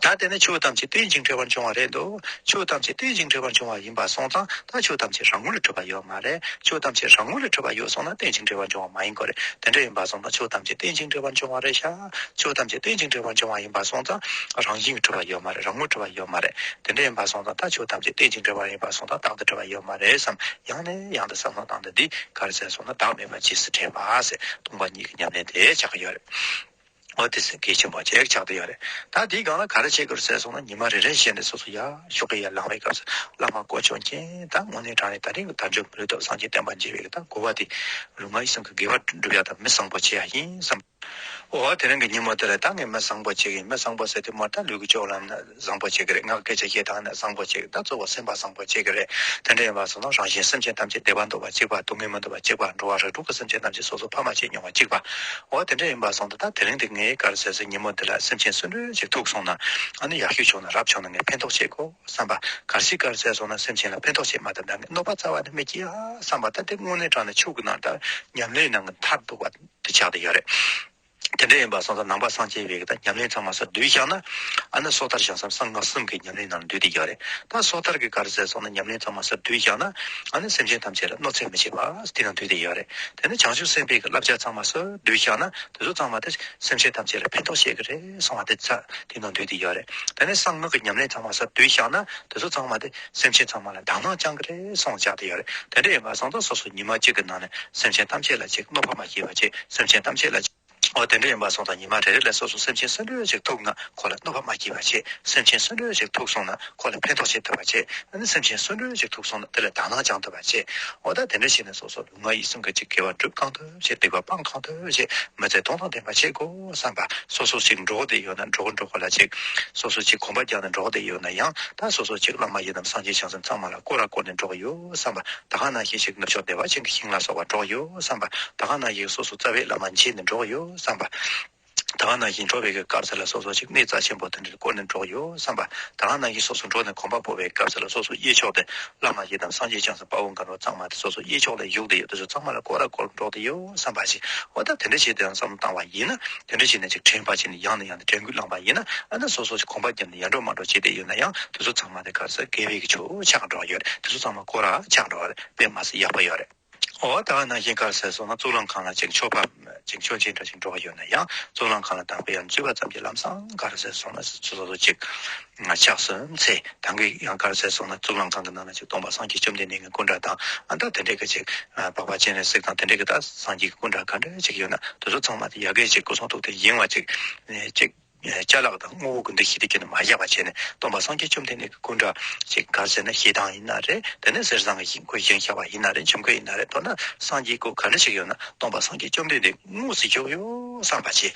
ད་དེ་ནི་ཆོས་ཐམས་ཅད་རྟེན་ཅིང་འབྲེལ་བར་འབྱུང་བ་རེད་འདུག་ཆོས་ཐམས་ཅད་རྟེན་ཅིང་འབྲེལ་བར་འབྱུང་བ་ཡིན་པ་སོང་ཙང་ད་ཆོས་ཐམས་ཅད་རང་ངོ་ལས་གྲུབ་པ་ཡོད་མ་རེད། ཆོས་ཐམས་ཅད་རང་ངོ་ལས་གྲུབ་པ་ཡོད་སོང་ན་རྟེན་ཅིང་འབྲེལ་བར་འབྱུང་བ་མ་ཡིན་དགོས་རེད། དེ་འདྲ་ཡིན་པ་སོང་ཙང་ཆོས་ཐམས་ཅད་རྟེན་ཅིང་འབྲེལ་བར་འབྱུང་བ་རེད་ཤག་ཆོས་ཐམས་ཅད་རྟེན་ཅིང་འབྲེལ་བར་འབྱུང་བ་ཡིན་པ་སོང་ཙང་རང་བཞིན་གྱིས་གྲུབ་པ་ཡོད་མ་རེད། རང་ངོ་གྲུབ་པ་ཡོད་མ་རེད། དེ་འདྲ་ཡིན་པ་སོང་ཙང་ད་ཆོས་ཐམས་ཅད་རྟེན་ཅིང་འབྲེལ་བ་ཡིན་པ་སོང་ཙང་རྟག་ཏུ་གྲུབ་པ་ཡོད་མ་རེད་བསམ་ཡང་ནས་ཡང་དུ་བསམ་བློ་བཏང་སྟེ་འདི་ག་རེ་ཟེར་སོང་ན་བདག་མེད་པ་རྗེས་སུ་དྲན་པ་ཟེར་སྟོང་པ་ཉིད་ཀྱི་ཉམས་ལེན་དེ་ཆགས་ཀྱི་ཡོད་རེད། འོ་དེ་སེམས་གལ་ཆེན་པོ་ཅིག་ཆགས་བསྡད་ཡོད་རེད། ད་དེའི་སྒང་ལ་ག་རེ་བྱེད་དགོས་ཟེར་སོང་ན་ཉི་མ་རེ་རེ་བཞིན་དུ་སོ་སོ་ཡར་ཞོགས་ཀས་ཡར་ལངས་པའི་སྐབས་སུ་བླ་མ་དཀོན་མཆོག་མཁྱེན། ད་དངོས་གནས་དྲང་གནས་ད་རིང་གི་དལ་འབྱོར་མི་ལུས་ཐོབ་སངས་རྒྱས་བསྟན་པ་འཇིག་པའི་གི་ད་དགོས་པ་དེ་ལུས་ངག་ཡིད་གསུམ་གྱི་དགེ་བ་སྒྲུབ་ཡག་དང་མི་བཟང་པོ་བྱེད་ཡག་ཡིན་བསམ། འོ་དེ་རིང་གི་ཉིན་མོ་དེ་ལ་ད་ངས་མི་བཟང་པོ་བྱེད་ཀྱི་ཡིན། མི་བཟང་པོ་ཟེར་དུས་མོ་ད་ལུས་ཀྱི་སྤྱོད་ལམ་ན་བཟང་པོ་བྱེད་ཀྱི་རེད། ངག་སྐད་ཆ་བཤད་སྟངས་ན་བཟང་པོ་བྱེད་ཀྱི་རེད། ད་གཙོ་བོ་སེམས་པ་བཟང་པོ་བྱེད་ཀྱི་རེད། དེ་འདྲ་ཡིན་པ་སོང་ན་རང་གཞན་སེམས་ཅན་ཐམས་ཅད་བདེ་བ་འདོད་པ་གཅིག་པ། སྡུག་བསྔལ་མི་འདོད་པ་གཅིག་པ། འགྲོ་བ་རིགས་དྲུག་གི་སེམས་ཅན་ཐམས་ཅད་སོ་སོ་ཕ་མ་བྱས་མྱོང་བ་གཅིག་པ། འོ་དེ་འདྲ་ཡིན་པ་སོང་ད་ད་དེ་རིང་དེ་ངས་ག་རེ་ཟེར་ཟེར་ཉིན་མོ་འདི་ལ་སེམས་ཅན་སུ་འདྲ་ཞིག་ཐུག་སོང་ན་ཨ་ནི་ཡག་ཤོས་བྱུང་ན་རབ་བྱུང་ན་ངས་ཕན་ཐོགས་བྱེད་དགོས་བསམ་པ། གལ་སྲིད་ག་རེ་ཟེར་སོང་ན་སེམས་ཅན་ལ་ཕན་ཐོགས་བྱེད་མ་ཐུབ་ན་ངས་གནོད་པ་རྩ་བ་ནས་མི་བྱེད་ཨ་བསམ་པ། ད་དེ་དངོས་གནས་དྲང་གནས་ཆོས་ཀྱི་ནང་ད་ཉམས་ལེན་ནང་གི་མཐར་ཐུག་པ་དེ་ཆགས་བསྡད་ཡོད་རེད། དེ་འདྲ་ཡིན་པ་སོང་ཙང་ནང་པ་སངས་རྒྱས་པའི་གི་ད་ཉམས་ལེན་ཚང་མ་སར་བསྡུས་བཞག་ན་ཨ་ནི་སོ་ཐར་བྱང་སེམས་གསང་སྔགས་གསུམ་གྱི་ཉམས་ལེན་ནང་ལ་འདུས་བསྡད་ཡོད་རེད། ད་སོ་ཐར་གྱི་ག་རེ་ཟེར་སོང་ན་ཉམས་ལེན་ཚང་མ་སར་བསྡུས་བཞག་ན་ཨ་ནི་སེམས་ཅན་ཐམས་ཅད་ལ་གནོད་འཚེ་མི་བྱེད་པ་དེ་ནང་འདུས་བསྡད་ཡོད་རེད། དེ་ནི་བྱང་ཆུབ་སེམས་དཔའི་གི་བསླབ་བྱ་ཚང་མ་སར་བསྡུས་བཞག་ན་དེ་ཚོ་ཚང་མ་དེ་སེམས་ཅན་ཐམས་ཅད་ལ་ཕན་ཐོགས་བྱེད་ཀྱི་རེད་གསུངས་པ་དེ་ཚ་དེ་ནང་འདུས་བསྡད་ཡོད་རེད། དེ་ནི་གསང་སྔགས་ཀྱི་ཉམས་ལེན་ཚང་མ་སར་བསྡུས་བཞག་ན་དེ་ཚོ་ཚང་མ་དེ་སེམས་ཅན་ཚང་མ་ལ་དག་སྣང་བསྐྱང་གི་རེད་གསུངས་བཞག་བསྡད་ཡོད་རེད། དེ་འདྲ་ཡིན་པ་སོང་ཙང་སོ་སོ་ཉི་མ་གཅིག་གི་ནང་ནས་སེམས་ཅན་ཐམས་ཅད་ལ་ཅིག་གནོད་པ་མ་བྱས་པ་བྱས། སེམས་ཅན་ཐམས་ཅད་ལ་ཅིག་འོ་དེ་འདྲ་ཡིན་པ་སོང་ཙང་ཉི་མ་རེ་རེ་ལ་སོ་སོ་སེམས་ཅན་སུ་འདྲ་ཞིག་ཐུག་ན་ཁོ་ལ་གནོད་པ་མ་བྱེད་པ་བྱེད། སེམས་ཅན་སུ་འདྲ་ཞིག་ཐུག་སོང་ན་ཁོ་ལ་ཕན་ཐོགས་བྱེད་ཐུབ་པ་བྱེད། ཨ་ནི་སེམས་ཅན་སུ་འདྲ་ཞིག་ཐུག་སོང་ན་དེ་ལ་དག་སྣང་བཅང་ཐུབ་པ་བྱེད། འོ་ད་དེ་འདྲ་བྱས་ནས་སོ་སོ་ལུས་ངག་ཡིད་གསུམ་གྱི་ཅིག་དགེ་བ་སྒྲུབ་གང་ཐུབ་བྱེད། སྡིག་པ་སྤང་གང་ཐུབ་བྱེད། མི་ཚེ་ཐུང་ཐུང་ལྡན་པ་བྱེད་དགོས་བསམ་པ། སོ་སོ་ཅིག་འགྲོགས་བསྡད་ཡོད་ན་འགྲོགས་འགྲོགས་པ་ལ་ཅིག་སོ་སོ་ཅིག་གོམ་པ་རྒྱག་ནས་འགྲོགས་བསྡད་ཡོད་ན་ཡང་ད་སོ་སོ་ཅིག་བླ་མ་ཡི་དམ་སངས་རྒྱས་བྱང་སེམས་ཚང་མ་ལ་བསྐོར་ར་བསྐོར་ནས་འགྲོགས་ཡོད་བསམ་པ། ད་ག་ནང་བཞིན་ཞིག་ནུབ་ཕྱོགས་བདེ་བ་ཅན་གྱི་ཞིང་ལ་སོགས་པ་འགྲོགས་ཡོད་བསམ་པ། ད་ག་ནང་བཞིན་སོ་སོ་རྩ་བའི་བླ་མ་མཇལ་ནས་འགྲོགས་ཡོད་བསམ་པ། ད་ག་ནང་བཞིན་འགྲོ་བའི་གི་སྐབས་སུ་ལ་སོ་སོ་ཞིག་གནས་རྩ་ཆེན་པོ་དེ་འདྲར་བསྐོར་ནས་འགྲོགས་ཡོད་བསམ་པ། ད་ག་ནང་བཞིན་སོ་སོ་འགྲོ་ནས་གོམ་པ་སྤོ་བའི་སྐབས་སུ་ལ་སོ་སོ་གཡས་ཕྱོགས་དེ་བླ་མ་ཡི་དམ་སངས་རྒྱས་བྱང་སེམས་དཔའ་བོ་མཁའ་འགྲོ་གཙང་མ་དེ་སོ་སོ་གཡས་ཕྱོགས་ལ་བཞུགས་བསྡད་ཡོད་དེ་ཚོ་ཚང་མ་ལ་བསྐོར་ར་བསྐོར་འགྲོགས་བསྡད་ཡོད་བསམ་པ་ཞིག་འོ་ད་དེ་འདྲ་བྱས་ཏེ་ཡང་བསམ་བློ་བཏང་བ་ཡིན་ན་དེ་འདྲ་བྱས་ནས་ཅིག་དྲན་པ་བྱས་ནས་ཡང་ནས་ཡང་དུ་དྲན་སྐུལ་བསླངས་པ་ཡིན་ན་ཨ་ནི་སོ་སོ་ཞིག་གོམ་པ་བརྒྱབ་ནས་ཡར་འགྲོ་མར་འགྲོ་བྱས་བསྡད་ཡོད་ན་ཡང་དེ་ཚོ་ཚང་མ་དེ་ག་རེ་ཟེར་དགེ་བའི་གི་ཆོས་ཆགས་འགྲོ་ཡོད་རེད། དེ་ཚོ་ཚང་མ་བསྐོར་ར་ཆགས་འགྲོ་བ་རེད། དཔེ་མ་སྲིད་ཡག་པོ་ཡོད་རེད། འོ་ད་ག་ནང་བཞིན་ག་རེ་ཟེར་སོང་ན་གཙུག་ལག་ཁང་ལ་ཅིག་མཆོད་པ་ཅིག་མཆོད་མཇལ་འདྲ་ཞིག་འགྲོ་གི་ཡོད་ན་ཡང་གཙུག་ལག་ཁང་ལ་དང་པོ་ཡར་འཛུལ་བ་ཙམ་གྱིས་ལམ་སང་ག་རེ་ཟེར་སོང་ན་སོ་སོ་སོ་ཅིག་ཕྱག་གསུམ་འཚལ། ད་གིན་ཡང་ག་རེ་ཟེར་སོང་ན་གཙུག་ལག་ཁང་གི་ནང་ན་ཅིག་སྟོན་པ་སངས་རྒྱས་བཅོམ་ལྡན་འདས་ཀྱི་སྐུ་འདྲ་དང་ཨ་ད་དེ་འདྲའི་གི་ཅིག་པགས་པ་སྤྱན་རས་གཟིགས་དང་དེ་འདྲའི་གི་ད་སངས་རྒྱས་ཀྱི་སྐུ་འདྲ་ག་འདྲ་ཅིག་ཡོད་ན་དེ་ཚོ་ཚང་མ་དེ་ཡ་གིར་ཅིག་སྐུ་གསུང་ཐུགས་རྟེན་བཞེངས་པ་ཅིག་ཅིག་ཅ་ལག་དང་དངོས་པོ་ཀུན་ཏུ་ཞིག་དེ་ཁྱོན་ནས་མ་བཞག་པ་བྱས་ནས་སྟོན་པ་སངས་རྒྱས་བཅོམ་ལྡན་འདས་ཀྱི་སྐུ་འདྲ་ཞིག་ག་རེ་ཟེར་ན་ཞེ་སྡང་ཡིན་ན་རེད། དེ་ནས་གསེར་ཟངས་ཀྱི་སྐུ་བཞེངས་བཞག་པ་ཡིན་ན་རེད། ཁྱིམ་སྐུ་ཡིན་ན་རེད། མདོར་ན་སངས་རྒྱས་སྐུ་ག་འདྲ་ཞིག་ཡོད་ན་སྟོན་པ་སངས་རྒྱས་བཅོམ་ལྡན་འདས་དངོས་སུ་བཞུགས་ཡོད་བསམ་པ་བྱས།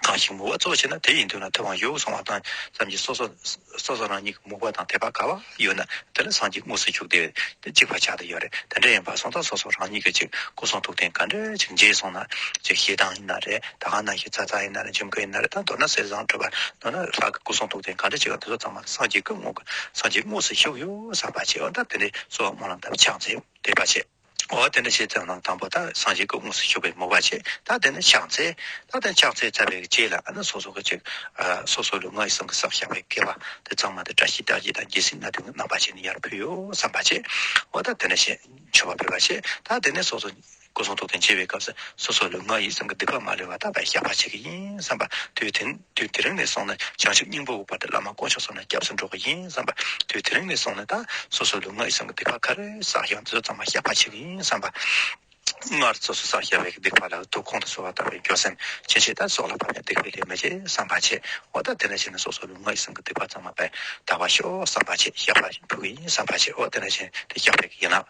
གང་ཞིག་མོས་པ་གཙོ་བྱས་ན་དེ་ཡི་མདུན་ན་ཐུབ་དབང་ཡོད་གསུངས་པ་དང་ཙམ་གྱིས་སོ་སོ་སོ་སོ་རང་ཉིད་ཀྱི་མོས་པ་དང་དད་པ་ག་བ་ཡོད་ན་དེ་ལ་སངས་རྒྱས་དངོས་སུ་བཞུགས་ཏེ་དེ་གཅིག་པ་ཆགས་ཏེ་ཡོད་རེད། དེ་འདྲ་ཡིན་པ་སོང་ཙང་སོ་སོ་རང་ཉིད་ཀྱི་ཅིག་སྐུ་གསུང་ཐུགས་རྟེན་ག་འདྲ་ཅིག་མཇལ་སོང་ན་ཅིག་ཞེ་སྡང་ཡིན་ན་རེད། ད་ག་ནང་བཞིན་ཙག་ཙག་ཡིན་ན་རེད། ཁྱིམ་སྐུ་ཡིན་ན་རེད། ད་མདོར་ན་གསེར་ཟངས་གྲུབ་པ་མདོར་ན་ལྷ་གི་སྐུ་གསུང་ཐུགས་རྟེན་ག་འདྲ་ཅིག་ཡོད་དེ་ཚོ་ཚང་མ་སངས་རྒྱས་སྐུ་དངོས་ཀྱི་སངས་རྒྱས་དངོས་སུ་བཞུགས་ཡོད་བསམ་པ་བྱས་པ་ད་དེ་འདྲའི་གསོལ་བ་སྨོན་ལམ་དང་ཕྱག་འཚལ་དད་པ་བྱས། འོ་དེ་འདྲ་བྱས་ཙང་ན་དང་པོ་ད་སངས་རྒྱས་ཀྱི་དངོས་སུ་བཞུགས་པའི་མོས་པ་བྱས། ད་དེ་ནས་ཕྱག་འཚལ། ད་དེ་ཕྱག་འཚལ་ཚར་བའི་རྗེས་ལ་ཨ་ནི་སོ་སོ་གི་ཅིག་ཨ་སོ་སོ་ལུས་ངག་ཡིད་གསུམ་གྱིས་བསགས་བཞག་པའི་དགེ་བ་དེ་ཚང་མ་དེ་བཀྲ་ཤིས་རྟགས་བརྒྱད་དང་རྒྱལ་སྲིད་སྣ་བདུན་གྱི་རྣམ་པ་བྱས་ནས་ཡར་ཕུལ་ཡོད་བསམ་པ་བྱས། འོ་ད་དེ་འདྲ་བྱས་མཆོད་པ་ཕུལ་བ་བྱས། ད་དེ་ནས་སོ་སོ་སྐུ་གསུང་ཐུགས་རྟེན་མཇལ་བའི་སྐབས་སུ་སོ་སོ་ལུས་ངག་ཡིད་གསུམ་གྱི་སྡིག་པ་མ་ལུས་པ་ད་བས་བཤགས་པ་བྱེད་ཀྱི་ཡིན་བསམ་པ། དུས་དེ་དུས་དེ་རིང་ནས་བཟུང་ནས་བྱང་ཆུབ་སྙིང་པོའི་དབུ་བར་དུ་བླ་མ་དཀོན་མཆོག་གསུམ་ལ་སྐྱབས་སུ་འགྲོ་གི་ཡིན་བསམ་པ། དུས་དེ་རིང་ནས་བཟུང་ནས་ད་སོ་སོ་ལུས་ངག་ཡིད་གསུམ་གྱི་སྡིག་པ་ག་རེ་བསགས་ཡོད་དེ་ཚོ་ཚང་མ་བཤགས་པ་བྱེད་ཀྱི་ཡིན་བསམ་པ། སྔར་སོ་སོ་བསགས་བཞག་པའི་སྡིག་པ་ལ་དུག་ཁོང་དུ་སོལ་བ་ལྟ་བུའི་འགྱོད་སེམས་ཆེ་ཆེ་ད་སྲོག་ལ་བབ་ནས་སྡིག་པའི་ལས་མི་བྱེད་བསམ་པ་བྱེད། འོ་ད་དེ་ནས་བྱས་ནས་སོ་སོ་ལུས་ངག་ཡིད་གསུམ་གྱི་སྡིག་པ་ཚང་མ་པས་དག་པ་ཤོག་བསམ་པ་བྱེད། བཤགས་པ་ཕུལ་གྱི་ཡིན་བསམ་པ་བྱེད། འོ་དེ་ནས་བྱས་ནས་དེ་བཤགས་པའི་ཡན་ལག་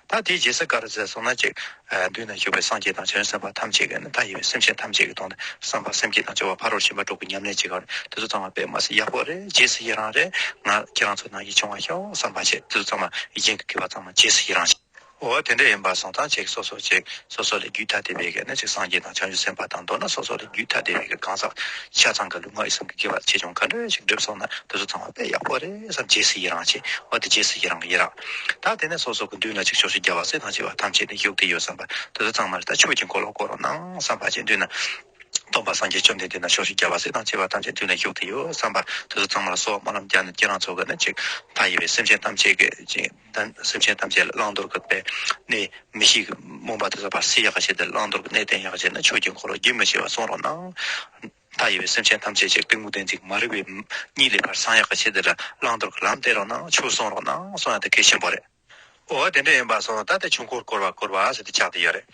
ད་དེའི་རྗེས་སུ་ག་རེ་ཟེར་སོང་ན་ཅིག་མདུན་ན་བཞུགས་པའི་སངས་རྒྱས་དང་བྱང་ཆུབ་སེམས་དཔའ་ཐམས་ཅད་ཀྱིས་ནི་ད་ཡི་བའི་སེམས་ཅན་ཐམས་ཅད་ཀྱི་དོན་དུ་བསམ་པ་སེམས་བསྐྱེད་དང་སྦྱོར་བ་ཕ་རོལ་ཕྱིན་པ་དྲུག་གི་ཉམས་ལེན་བྱེད་ཀྱི་ཡོད་རེད། དེ་ཚོ་ཚང་མ་དཔེ་མ་སྲིད་ཡག་པོ་རེད། རྗེས་སུ་ཡི་རང་རེད། ང་ཁྱེད་རང་ཚོ་ནང་བཞིན་བྱུང་བ་ཤོག་བསམ་པ་བྱེད། དེ་ཚོ་ཚང་མ་ཡིད་བཞིན་གྱི་དགེ་བ་ཚང་མ་རྗེས་སུ་ཡི་རང་བྱེད། འོ་དེ་འདྲ་ཡིན་པ་སོང་ཙང་ཅིག་སོ་སོ་ཅིག་སོ་སོ་ལས་རྒྱུད་ཐ་དད་པའི་གི་ནི་ཅིག་སངས་རྒྱས་དང་བྱང་ཆུབ་སེམས་དཔའ་དང་མདོར་ན་སོ་སོ་ལས་རྒྱུད་ཐ་དད་པའི་གི་གང་ཟག་ཆ་ཚང་གི་ལུས་ངག་ཡིད་གསུམ་གྱི་དགེ་བ་ཆེ་ཆུང་ག་འདྲ་ཞིག་བསྒྲུབས་སོང་ན་དེ་ཚོ་ཚང་མ་དཔེ་ཡག་པོ་རེད་བསམ། རྗེས་སུ་ཡི་རང་བྱེད། འོ་དེ་རྗེས་སུ་ཡི་རང་གི་ཡི་རང་། ད་དེ་ནས་སོ་སོ་གི་མདུན་ལ་ཅིག་ཕྱོགས་བཅུའི་རྒྱལ་བ་སྲས་དང་བཅས་པ་ཐམས་ཅད་ནི་བཞུགས་ཏེ་ཡོད་བསམ་པ། དེ་ཚོ་ཚང་མ་ལ་ད་ཆོས་ཀྱི་འཁོར་ལོ་བསྐོར་རོགས་གནང་བསམ་པ་བྱས། མདུན་ན་སྟོན་པ་སངས་རྒྱས་བཅོམ་ལྡན་འདས་དང་ཕྱོགས་བཅུའི་རྒྱལ་བ་སྲས་དང་བཅས་པ་ཐམས་ཅད་མདུན་ན་བཞུགས་ཏེ་ཡོད་བསམ་པ། དེ་ཚོ་ཚང་མ་ལ་གསོལ་བ་སྨོན་ལམ་བརྒྱབ་ནས་ཁྱེད་རང་ཚོ་གི་ནི་ཅིག་མཐའ་ཡས་པའི་སེམས་ཅན་ཐམས་ཅད་ཀྱི་ཅིག་ད་སེམས་ཅན་ཐམས་ཅད་ལ་བླང་དོར་གྱི་དཔེ་གནས་མི་ཤེས་ཀྱི་རྨོངས་པ་དེ་ཚོ་ཕར་སེལ་ཡག་གི་ཆེད་དུ། བླང་དོར་གྱི་གནས་བསྟན་ཡག་གི་ཆེད་དུ་ཆོས་ཀྱི་འཁོར་ལོ་རྒྱུན་མི་ཆད་པར་གསུང་རོགས་གནང་། མཐའ་ཡས་པའི་སེམས་ཅན་ཐམས་ཅད་ཅིག་གཏི་མུག་བདེན་འཛིན་མ་རིག་པའི་གཉིད་ལས་ཕར་སངས་ཡག་གི་ཆེད་དུ་ལ་བླང་དོར་གྱི་ལམ་སྟོན་རོགས་གནང་། ཆོས་གསུང་རོགས་གནང་གསུང་ཡག་དེ་གལ་ཆེན་པོ་རེད། འོ་དེ་འདྲ་ཡིན་པ་སོང་ད་ལྟ་ཆོས་འཁོར་བསྐོར་བ་བསྐོར་བ་ཟེར་ཏེ་ཆགས་བསྡད་ཡོད་རེད།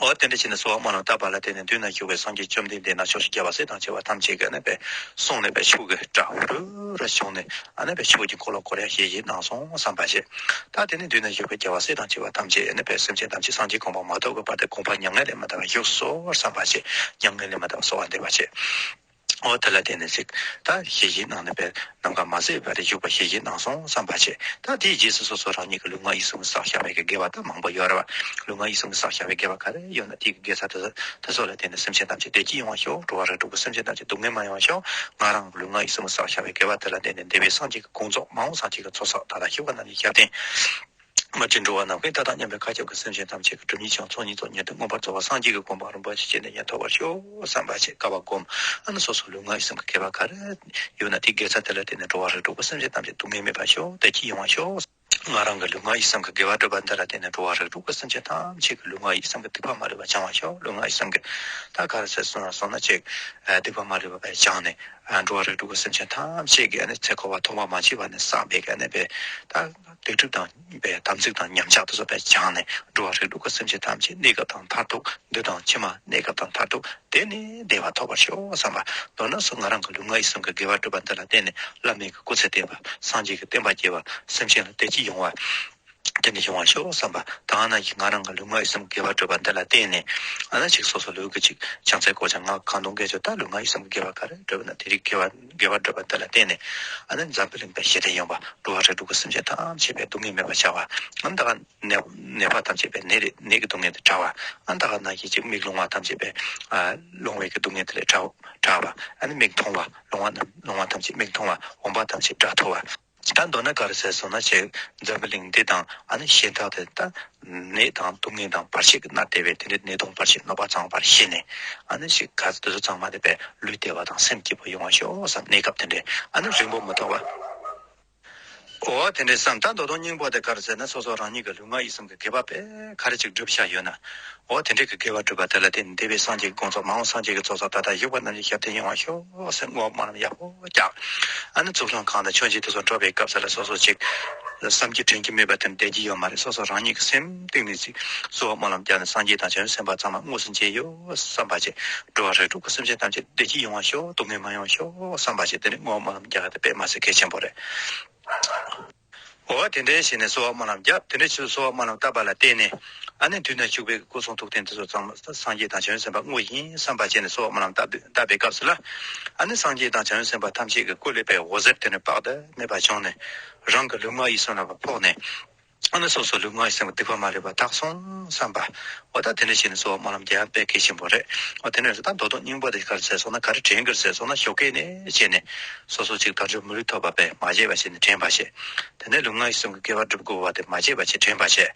འོ་དེ་འདྲ་བྱས་ནས་གསོལ་བ་སྨོན་ལམ་བཏབ་པ་ལ་བརྟེན་ནས་མདུན་ན་བཞུགས་པའི་སངས་རྒྱས་བཅོམ་ལྡན་འདས་དང་ཕྱོགས་བཅུའི་རྒྱལ་བ་སྲས་དང་བཅས་པ་ཐམས་ཅད་ཀྱིས་ནི་དཔེ་གསུངས་ནས་དཔེ་ཆོས་ཀྱི་སྒྲ་འུར་རུ་བྱུང་ནས་ཨ་ནི་དཔེ་ཆོས་ཀྱི་འཁོར་ལོ་བསྐོར་ཡག་ཞལ་བཞེས་གནང་སོང་བསམ་པ་བྱས། ད་དེ་ནས་མདུན་ན་བཞུགས་པའི་རྒྱལ་བ་སྲས་དང་བཅས་པ་ཐམས་ཅད་ནི་དཔེ་སེམས་ཅན་ཐམས་ཅད་སངས་རྒྱས་གོ་འཕང་མ་ཐོབ་ཀྱི་བར་དུ་གོ་འཕང་མྱ་ངན་ལས་མ་འདའ་བར་བཞུགས་སོ་བསམ་པ་བྱས། མྱ་ངན་ལས་མ་འདའ་བར་གསོལ་བ་འདེབས་པ་བྱས། འོ་དེ་ལ་བརྟེན་ནས་ཅིག་ད་ཞལ་བཞེས་གནང་ནས་དཔེ་ནམ་མཁའ་མ་ཟད་པར་བཞུགས་པ་ཞལ་བཞེས་གནང་སོང་བསམ་པ་བྱས། ད་དེའི་རྗེས་སུ་སོ་སོ་རང་ཉིད་ཀྱི་ལུས་ངག་ཡིད་གསུམ་གྱིས་བསགས་བཞག་པའི་གི་དགེ་བ་ད་མང་པོ་ཡོད་རེད་བ། ལུས་ངག་ཡིད་གསུམ་གྱིས་བསགས་བཞག་པའི་དགེ་བ་ག་རེ་ཡོད་ན་དེའི་གི་དགེ་རྩ་དེ་ཚོ་དེ་ཚོ་ལ་བརྟེན་ནས་སེམས་ཅན་ཐམས་ཅད་བདེ་སྐྱིད་ཡོང་བ་ཤོག་འགྲོ་བ་རིགས་དྲུག་གི་སེམས་ཅན་ཐམས་ཅད་སྡུག་བསྔལ་མ་ཡོང་བ་ཤོག་ང་རང་གི་ལུས་ངག་ཡིད་གསུམ་གྱིས་བསགས་བཞག་པའི་དགེ་བ་དེ་ལ་བརྟེན་ནས་འདས་པའི་སངས་རྒྱས་ཀྱི་དགོངས་རྫོགས། མ་འོངས་སངས་རྒྱས་ཀྱི་ཚོགས་བསགས། ད་ལྟ་བཞུགས་པ་རྣམས་ཀྱི་ཞབས་བརྟན། མ་བྱོན་འགྲོ་བ་ནམ་མཁའི་མཐའ་དང་མཉམ་པའི་མཁའ་ཁྱབ་ཀྱི་སེམས་ཅན་ཐམས་ཅད་ཀྱི་སྒྲིབ་གཉིས་ཀྱང་ཚོགས་གཉིས་རྫོགས། ཉན་ཐོས་མངོན་པར་རྫོགས་པ་སངས་རྒྱས་ཀྱི་གོ་འཕང་རིན་པོ་ཆེ་སྤྱན་དེ་ཉིད་ཐོབ་པར་ཤོག་བསམ་པ་བྱས། བསྐལ་པ་བསྒོམ། ཨ་ནི་སོ་སོ་ལུས་ངག་ཡིད་གསུམ་གྱི་དགེ་བ་ག་རེ་ཡོད་ན་དེའི་དགེ་རྩ་དེ་ལ་བརྟེན་ནས་འགྲོ་བ་རིགས་དྲུག་གི་སེམས་ཅན་ཐམས་ཅད་སྡུག་བསྔལ་མེད་པར་ཤོག་བདེ་སྐྱིད་ཡོང་བར་ཤོག་ང་རང་གི་ལུས་ངག་ཡིད་གསུམ་གྱི་དགེ་བ་བསྒྲུབས་པ་འདི་ལ་བརྟེན་ནས་འགྲོ་བ་རིགས་དྲུག་གི་སེམས་ཅན་ཐམས་ཅད་ཀྱི་ལུས་ངག་ཡིད་གསུམ་གྱི་སྡིག་པ་མ་ལུས་པ་བྱང་བར་ཤོག་ལུས་ངག་ཡིད་གསུམ་གྱི་ད་ག་རེ་ཟེར་སོང་ན་སོང་ན་ཅིག་སྡིག་པ་མ་ལུས་པ་བྱང་ནས་འགྲོ་བ་རིགས་དྲུག་གི་སེམས་ཅན་ཐམས་ཅད་ཀྱི་ཨ་ནི་ཚེ་འཁོར་བ་ཐོག་མ་མ་མཆིས་པ་ནས་བསགས་པའི་ཨ་ནི་པའི་ད་སྡིག་སྒྲིབ་དང་པའི་དམ་ཚིག་དང་ཉམས་ཆག་དེ་ཚོ་པའི་བྱང་ནས་འགྲོ་བ་རིགས་དྲུག་གི་སེམས་ཅན་ཐམས་ཅད་གནས་སྐབས་དང་མཐར་ཐུག་འདི་དང་ཕྱི་མ་གནས་སྐབས་དང་མཐར་ཐུག་དེ་ནི་བདེ་བ་ཐོབ་པར་ཤོག་བསམ་པ། མདོར་ན་སོ་ང་རང་གི་ལུས་ངག་ཡིད་གསུམ་གྱི་དགེ་བ་བསྒྲུབས་པ་འདི་ལ་བརྟེན་ནས་བླ་མེད་ཀྱི་སྐུ་ཚེ་བརྟན་པ། སངས་རྒྱས་ཀྱི་བསྟན་པ་རྒྱས་པ། སེམས་ཅན་ལ་བདེ་སྐྱིད་ཡོང་བ། དེ་འདྲ་ཡོང་བར་ཤོག་བསམ་པ། ད་ག་ནང་བཞིན་ང་རང་གི་ལུས་ངག་ཡིད་གསུམ་དགེ་བ་བསྒྲུབས་པ་འདི་ལ་བརྟེན་ནས་ཨ་ནི་ཅིག་སོ་སོ་ལུས་ཀྱི་ཅིག་ཕྱག་འཚལ་སྐོར་བྱང་སྔགས་གང་འདོན་དགེ་སྦྱོར་ད་ལུས་ངག་ཡིད་གསུམ་གྱི་དགེ་བ་ག་རེ་བསྒྲུབས་ན་དེ་རིགས་དགེ་བ་དགེ་བ་བསྒྲུབས་པ་འདི་ལ་བརྟེན་ནས་ཨ་ནི་འཛམ་བུ་གླིང་པའི་ཞི་བདེ་ཡོང་བ། འགྲོ་བ་རིགས་དྲུག་གི་སེམས་ཅན་ཐམས་ཅད་པའི་སྡུག་བསྔལ་མེད་པར་བྱ་བ། ཨ་ནི་ད་ག་ནད་ནད་པ་ཐམས་ཅད་པའི་ནད་རིགས་ནད་ཀྱི་སྡུག་བསྔལ་དེ་དྲག་པ། ཨ་ནི་ད་ག་ནང་བཞིན་ཅིག་མིག་ལོང་བ་ཐམས་ཅད་པའི་ཨ་ལོང་བའི་གི་སྡུག་བསྔལ་དེ་ལས་དྲག་དྲག་པ། ཨ་ནི་མིག་མཐོང་བ་ལོང་བ་རྣམས་ལོང་བ་ཐམས་ཅད་མིག་མཐོང་བ། འོན་པ་ཐམས་ཅད་སྒྲ་ཐོས་པ། ད་མདོར་ན་ག་རེ་ཟེར་སོང་ན་ཅིག་འཛམ་བུ་གླིང་འདི་དང་ཨ་ནི་གཞན་དག་དེ་ད་ནད་དང་སྡུག་བསྔལ་དང་བར་ཆད་ཀྱིས་མནར་བསྡད་པའི་དེ་འདྲའི་ནད་གདོན་བར་ཆད་གནོད་པ་ཚང་བར་ཞི་ནས་ཨ་ནི་ཞིག་ག་ཚོད་དེ་ཚོ་ཚང་མ་དེ་པའི་ལུས་བདེ་བ་དང་སེམས་སྐྱིད་པོ་ཡོང་བ་ཤོག་བསམ། གནས་སྐབས་དེ་འདྲའི་ཨ་ནི་རིང་པོ་མི་ཐོགས་པ། འོ་དེ་འདྲའི་བསམ། ད་མདོ་དོན་སྙིང་པོ་དེ་ག་རེ་ཟེར་ན་སོ་སོ་རང་ཉིད་ཀྱི་ལུས་ངག་ཡིད་གསུམ་གྱི་དགེ་བ་དཔེ་ག་རེ་ཅིག་བསྒྲུབས་བཞག་ཡོད་ན། འོ་དེ་འདྲའི་གི་དགེ་བ་བསྒྲུབས་པ་དེ་ལ་བརྟེན་ནས་འདས་པའི་སངས་རྒྱས་ཀྱི་དགོངས་རྫོགས། མ་འོངས་སངས་རྒྱས་ཀྱི་ཚོགས་བསགས། ད་ལྟ་བཞུགས་པ་རྣམས་ཀྱི་ཞབས་བརྟན་ཡོང་བར་ཤོག་ཟེར་བསྔོ་བ་སྨོན་ལམ་ཡག་པོ་རྒྱག་ཨ་ནི་གཙུག་ལག་ཁང་དང་མཆོད་མཇལ་དེ་ཚོ་འགྲོ་བའི་སྐབས་སུ་ལ་སོ་སོ་ཅིག་བསམ་གྱིས་དྲན་གྱིས་མེད་པ་དེ་བསྡད་ཀྱི་ཡོད་མ་རེད། སོ་སོ་རང་ཉིད་ཀྱི་སེམས་གཏིང་ནས་ཅིག་གསོལ་བ་སྨོན་ལམ་བརྒྱབ་ནས་སངས་རྒྱས་དང་བྱང་ཆུབ་སེམས་དཔའ་ཚང་མ་དངོས་སུ་མཇལ་ཡོད་བསམ་པ་ཅིག་འགྲོ་བ་རིགས་དྲུག་གི་སེམས་ཅན་ཐམས་ཅད་བདེ་སྐྱིད་ཡོང་བར་ཤོག་སྡུག་བསྔལ་མ་ཡོང་བར་ཤོག་བསམ་པ་ཅིག་དེ་ནི་བསྔོ་བ་སྨོན་ལམ་རྒྱག་ཡ་དེ་དཔེ་མ་སྲིད་གལ་ཆེན་པོ་རེད། འོ་དེ་འདྲའི་བྱས་ནས་གསོལ་བ་སྨོན་ལམ་བརྒྱབ། དེ་འདྲའི་ཕྱིར་གསོལ་བ་སྨོན་ལམ་བཏབ་པ་ལ་བརྟེན་ནས་ཨ་ནི་མདུན་ན་བཞུགས་པའི་སྐུ་གསུང་ཐུགས་རྟེན་དེ་ཚོ་ཚང་མ་སངས་རྒྱས་དང་བྱང་ཆུབ་སེམས་དཔའ་དངོས་ཡིན་བསམ་པ་བྱས་ནས་གསོལ་བ་སྨོན་ལམ་བཏབ་བཏབ་པའི་སྐབས་སུ་ལ་ཨ་ནི་སངས་རྒྱས་དང་བྱང་ཆུབ་སེམས་དཔའ་ཐམས་ཅད་ཀྱི་སྐུ་ལས་པའི་འོད་ཟེར་དེ་ནི་དཔག་ཏུ་མེད་པ་བྱུང་ནས་རང་གི་ལུས་ངག་ཡིད་གསུམ་ལ་ཕོག་ནས་ཨ་ནི་སོ་སོ་ལུས་ངག་ཡིད་གསུམ་གྱི་སྡིག་པ་མ་ལུས་པ་དག་སོང་བསམ་པ། འོ་ད་དེ་འདྲ་བྱས་ནས་གསོལ་བ་སྨོན་ལམ་རྒྱག་ཡ་དཔེ་གལ་ཆེན་པོ་རེད། འོ་དེ་འདྲ་རེད། ད་མདོ་དོན་སྙིང་པོ་དེ་ག་རེ་ཟེར་སོང་ན་ག་རེ་དྲན་གི་རེད་ཟེར་སོང་ན་ཞོགས་ཀས་ནས་བྱས་ནས་སོ་སོ་ཅིག་དལ་འབྱོར་མི་ལུས་ཐོབ་པ་དཔེ་མ་བརྗེད་པ་བྱས་ནས་དྲན་པ་བྱས། དེ་ནས་ལུས་ངག་ཡིད་གསུམ་གྱི་དགེ་བ་བསྒྲུབ་དགོས་པ་དེ་མ་བརྗེད་པ་བྱས་དྲན་པ་བྱས།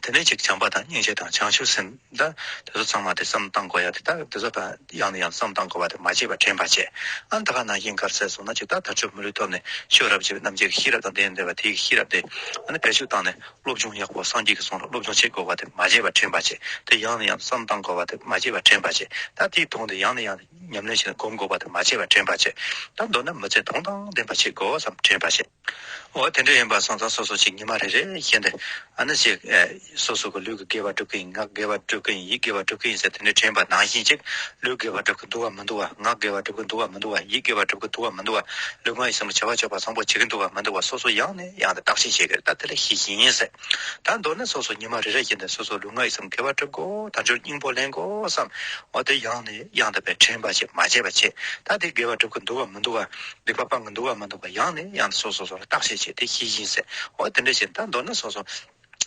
དེ་ནས་ཅིག་བྱམས་པ་དང་སྙིང་རྗེ་དང་བྱང་ཆུབ་སེམས་ད་དེ་ཚོ་ཚང་མ་དེ་བསམ་བློ་བཏང་དགོས་ཡ་དེ། ད་དེ་ཚོ་ད་ཡང་ནས་ཡང་བསམ་བློ་བཏང་དགོས་པ་དེ་མ་བརྗེད་པ་དྲན་པ་བྱེད། ཨ་ནི་ད་ག་ནང་བཞིན་ག་རེ་ཟེར་སོང་ན། ཅིག་ད་དལ་འབྱོར་མི་ལུས་ཐོབ་ནས་ཆོས་རབ་བྱེད་པའི་རྣམ་འབྱེད་ཀྱི་ཤེས་རབ་དང་ལྡན་བསྡད་པ་དེའི་ཤེས་རབ་དེ་ཨ་ནི་བེད་སྤྱོད་བཏང་ནས་སློབ་སྦྱོང་ཡག་པོ་སངས་རྒྱས་ཀྱི་གསུང་ལ་སློབ་སྦྱོང་བྱེད་དགོས་པ་དེ་མ་བརྗེད་པ་དྲན་པ་བྱེད། དེ་ཡང་ནས་ཡང་བསམ་བློ་བཏང་དགོས་པ་དེ་མ་བརྗེད་པ་དྲན་པ་བྱེད། ད་དེའི་དོན་དེ་ཡང་ནས་ཡང་ཉམས་ལེན་བྱས་ནས་སྒོམ་དགོས་པ་དེ་མ་བརྗེད་པ་དྲན་པ་བྱེད། ད་མདོར་ན་མི་ཚེ་དོན་དང་ལྡན་པ་བྱེད་དགོས་བསམ་དྲན་པ་བྱེད། འོ་དེ་འདྲ་ཡིན་པ་སོང་ཙང་སོ་སོ་ཅིག་ཉི་མ་རེ་རེ་བཞིན་དུ་ཨ་ནི་ཅིག་ཨེ་སོ་སོ་གི་ལུས་ཀྱི་དགེ་བ་སྒྲུབ་ཀྱི་ཡིན། ངག་དགེ་བ་སྒྲུབ་ཀྱི་ཡིན། ཡིད་དགེ་བ་སྒྲུབ་ཀྱི་ཡིན་ཟེར་དེ་འདྲ་དྲན་པ་ནང་བཞིན་ཅིག་ལུས་དགེ་བ་སྒྲུབ་ཀྱི་འདུག་བ་མི་འདུག་བ། ངག་དགེ་བ་སྒྲུབ་ཀྱི་འདུག་བ་མི་འདུག་བ། ཡིད་དགེ་བ་སྒྲུབ་ཀྱི་འདུག་བ་མི་འདུག་བ། ལུས་ངག་ཡིད་གསུམ་གྱི་བྱ་བ་སྤྱོད་པ་བཟང་པོ་བྱེད་ཀྱི་འདུག་བ་མི་འདུག་བ། སོ་སོ་ཡང་ནས་ཡང་དུ་བརྟག་དཔྱད་བྱེད་ཀྱི་རེད། ད་དེ་ལ་ཤེས་བཞིན་ཟེར། ད་མདོར་ན་སོ་སོ་ཉི་མ་རེ་རེ་བཞིན་དུ་སོ་སོ་ལུས་ངག་ཡིད་གསུམ་དགེ་བ་སྒྲུབ་དགོས། དལ་འབྱོར་སྙིང་པོ་ལེན་དགོས་བསམ། འོ་དེ་ཡང་ནས་ཡང་དུ་བས་དྲན་པ་བྱེད། མ་བརྗེད་པ་བྱེད། ད་དེ་དགེ་བ་སྒྲུབ་ཀྱི་འདུག་བ་མི་འདུག་བ། སྡིག་པ་སྤང་གི་འདུག་བ་མི་འདུག་བ། ཡང་ནས་ཡང་དུ་སོ་སོ་སོ་ལ་བརྟག་དཔྱད་བྱེད། དེ་ཤེས་བཞིན་ཟེར། འོ་དེ་འདྲ་བྱས་ད་མདོར་ན་སོ་སོ་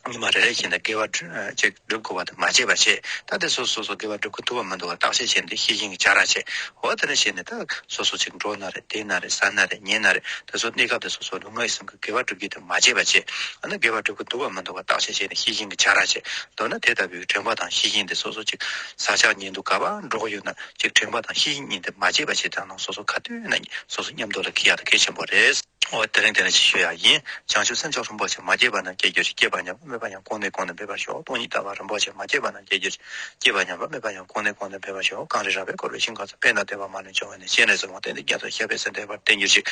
ཉི་མ་རེ་རེ་བཞིན་དུ་དགེ་བ་སྒྲུབ་ཅིག་སྒྲུབ་དགོས་པ་དེ་མ་བརྗེད་པ་བྱེད། ད་དེ་སོ་སོ་སོ་དགེ་བ་སྒྲུབ་ཀྱི་འདུག་བ་མི་འདུག་བ་བརྟག་དཔྱད་བྱས་ནས་དེ་ཤེས་བཞིན་གྱི་བྱ་ར་བྱེད། འོ་དེ་འདྲ་བྱས་ནས་ད་སོ་སོ་ཅིག་འགྲོ་ན་རེད། བསྡད་ན་རེད། ཟ་ན་རེད། ཉལ་ན་རེད། དེ་ཚོ་གནས་སྐབས་དེ་སོ་སོ་ལུས་ངག་ཡིད་གསུམ་གྱི་དགེ་བ་སྒྲུབ་རྒྱུ་དེ་མ་བརྗེད་པ་བྱེད། ཨ་ནི་དགེ་བ་སྒྲུབ་ཀྱི་འདུག་བ་མི་འདུག་བ་བརྟག་དཔྱད་བྱས་ནས་ཤེས་བཞིན་གྱི་བྱ་ར་བྱེད། མདོར་ན་དེ་ལྟ་བུའི་དྲན་པ་དང་ཤེས་བཞིན་དེ་སོ་སོ་ཅིག་ས་ཆ་ཉལ་འདུག་ག་བ་འགྲོ་གི་ཡོད་ན་ཅིག་དྲན་པ་དང་ཤེས་བཞིན་གཉིས་དེ་མ་བརྗེད་པ་བྱེད་དང་ནང་སོ་སོ་ཁ་ཏོན་ན་སོ་སོ་མཉམ་དུ་ལ་འཁྱེར་ཡག་དེ་གལ་ཆེན་པོ་རེད། འོ་དེ་རིང་དེ་ནས་ཅིག་ཞུ་ཡག་ཡིན། བྱང་ཆུབ་སེམས་མཆོག་རིན་པོ་ཆེ་མ་སྐྱེས་པ་རྣམས་སྐྱེ་གྱུར་ཅིག་སྐྱེས་པ་ཉམས་པ་མེད་པ་ཡང་། གོང་ནས་གོང་དུ་འཕེལ་བར་ཤོག་སྟོང་ཉིད་རྟག་པ་རིན་པོ་ཆེ་མ་སྐྱེས་པ་རྣམས་སྐྱེ་གྱུར་ཅིག་སྐྱེས་པ་ཉམས་པ་མེད་པ་ཡང་། གོང་ནས་གོང་དུ་འཕེལ་བར་ཤོག་གངས་རི་ར་བས་བསྐོར་བའི་ཞིང་ཁམས་སུ། དཔེར་ན་སྟོན་པ་མ་ལུས་འབྱུང་བ་ནས། སྤྱན་རས་གཟིགས་དབང་ལྡན་དུ་རྒྱ་མཚོ་ཞབས་པད་སྲིད་མཐའི་བར་བརྟན་གྱུར་ཅིག་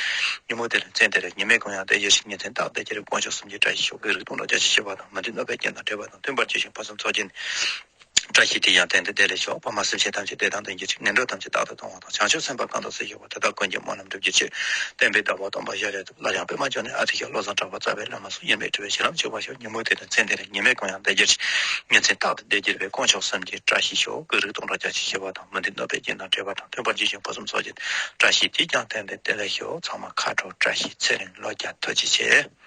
ཉིན་མོ་དེ་ལ་མཚན་དེ་ལ་ཉི་མའི་གུང་ཡང་བརྡལ་གྱུར་ཅིག་ཉིན་མཚན་རྟག་བརྡལ་གྱུར་ཅིག་དཀོན་མཆོག་གསུམ་གྱི་བཀྲ་ཤིས་ཤོག་གུས་རིགས་སྟོང་ཕྲག་བརྒྱ་ཆ་བཞི་པ་དང་། མི་མཐུན་གནོད་པའི་རྐྱེན་དང་བྲལ་བ་དང་། མཐུན་པར་གྱུར་ཞིང་ཕུན་སུམ་ཚོགས་ཀྱི་བཀྲ་ཤིས་དེ་ཡང་དེང་དུ་བདེ་ལེགས་ཤོག་དཔའ་མ་སེམས་ཅན་ཐམས་ཅད་བདེ་དང་ལྡན་གྱུར་ཅིག་ངན་འགྲོ་ཐམས་ཅད་རྟག་ཏུ་སྟོང་བ་དང་། བྱང་ཆུབ་སེམས་དཔའ་གང་དག་སུ་བཞུགས་པ། དེ་དག་ཀུན་གྱི་སྨོན་ལམ་འགྲུབ་གྱུར་ཅིག་བསྟན་པའི་བདག་པོ་སྟོན་པ་ཤཱཀྱ་ཐུབ་པ། སླར་ཡང་པདྨ་འབྱུང་གནས་ཨ་ཏི་ཤ་བློ་བཟང་གྲགས་པ་རྩ་བའི་བླ་མ་སོགས་ཡིད་མེད་གྲོལ་བའི་ཞིང་ལམ་ཞུགས་པར་ཤོག་ཉིན་མོ་དེ་ནས་མཚན་དེ་ལ་ཉི་མའི་གུང་ཡང་བརྡལ་གྱུར་ཅིག་ཉིན་མཚན་རྟག་ཏུ་བདེ་གྱུར་པའི་དཀོན་མཆོག་གསུམ་གྱི་བཀྲ་ཤིས་ཤོག་གུས་རིགས་སྟོང་ཕྲག་བརྒྱ་ཆ་བཞི་པ་དང་། མི་མཐུན་གནོད་པའི་རྐྱེན་དང་བྲལ་བ་དང་། མཐུན་པར་གྱུར་ཞིང་ཕུན་སུམ་ཚོགས་ཀྱི་བཀྲ་ཤིས་དེ་ཡང་དེང་དུ་བདེ་ལེགས་ཤོག་ཚང་མ་ཁ་དྲོ་བཀྲ་ཤིས་ཚེ་རིང་ལོ་བརྒྱ་ཐུགས་རྗེ་ཆེ།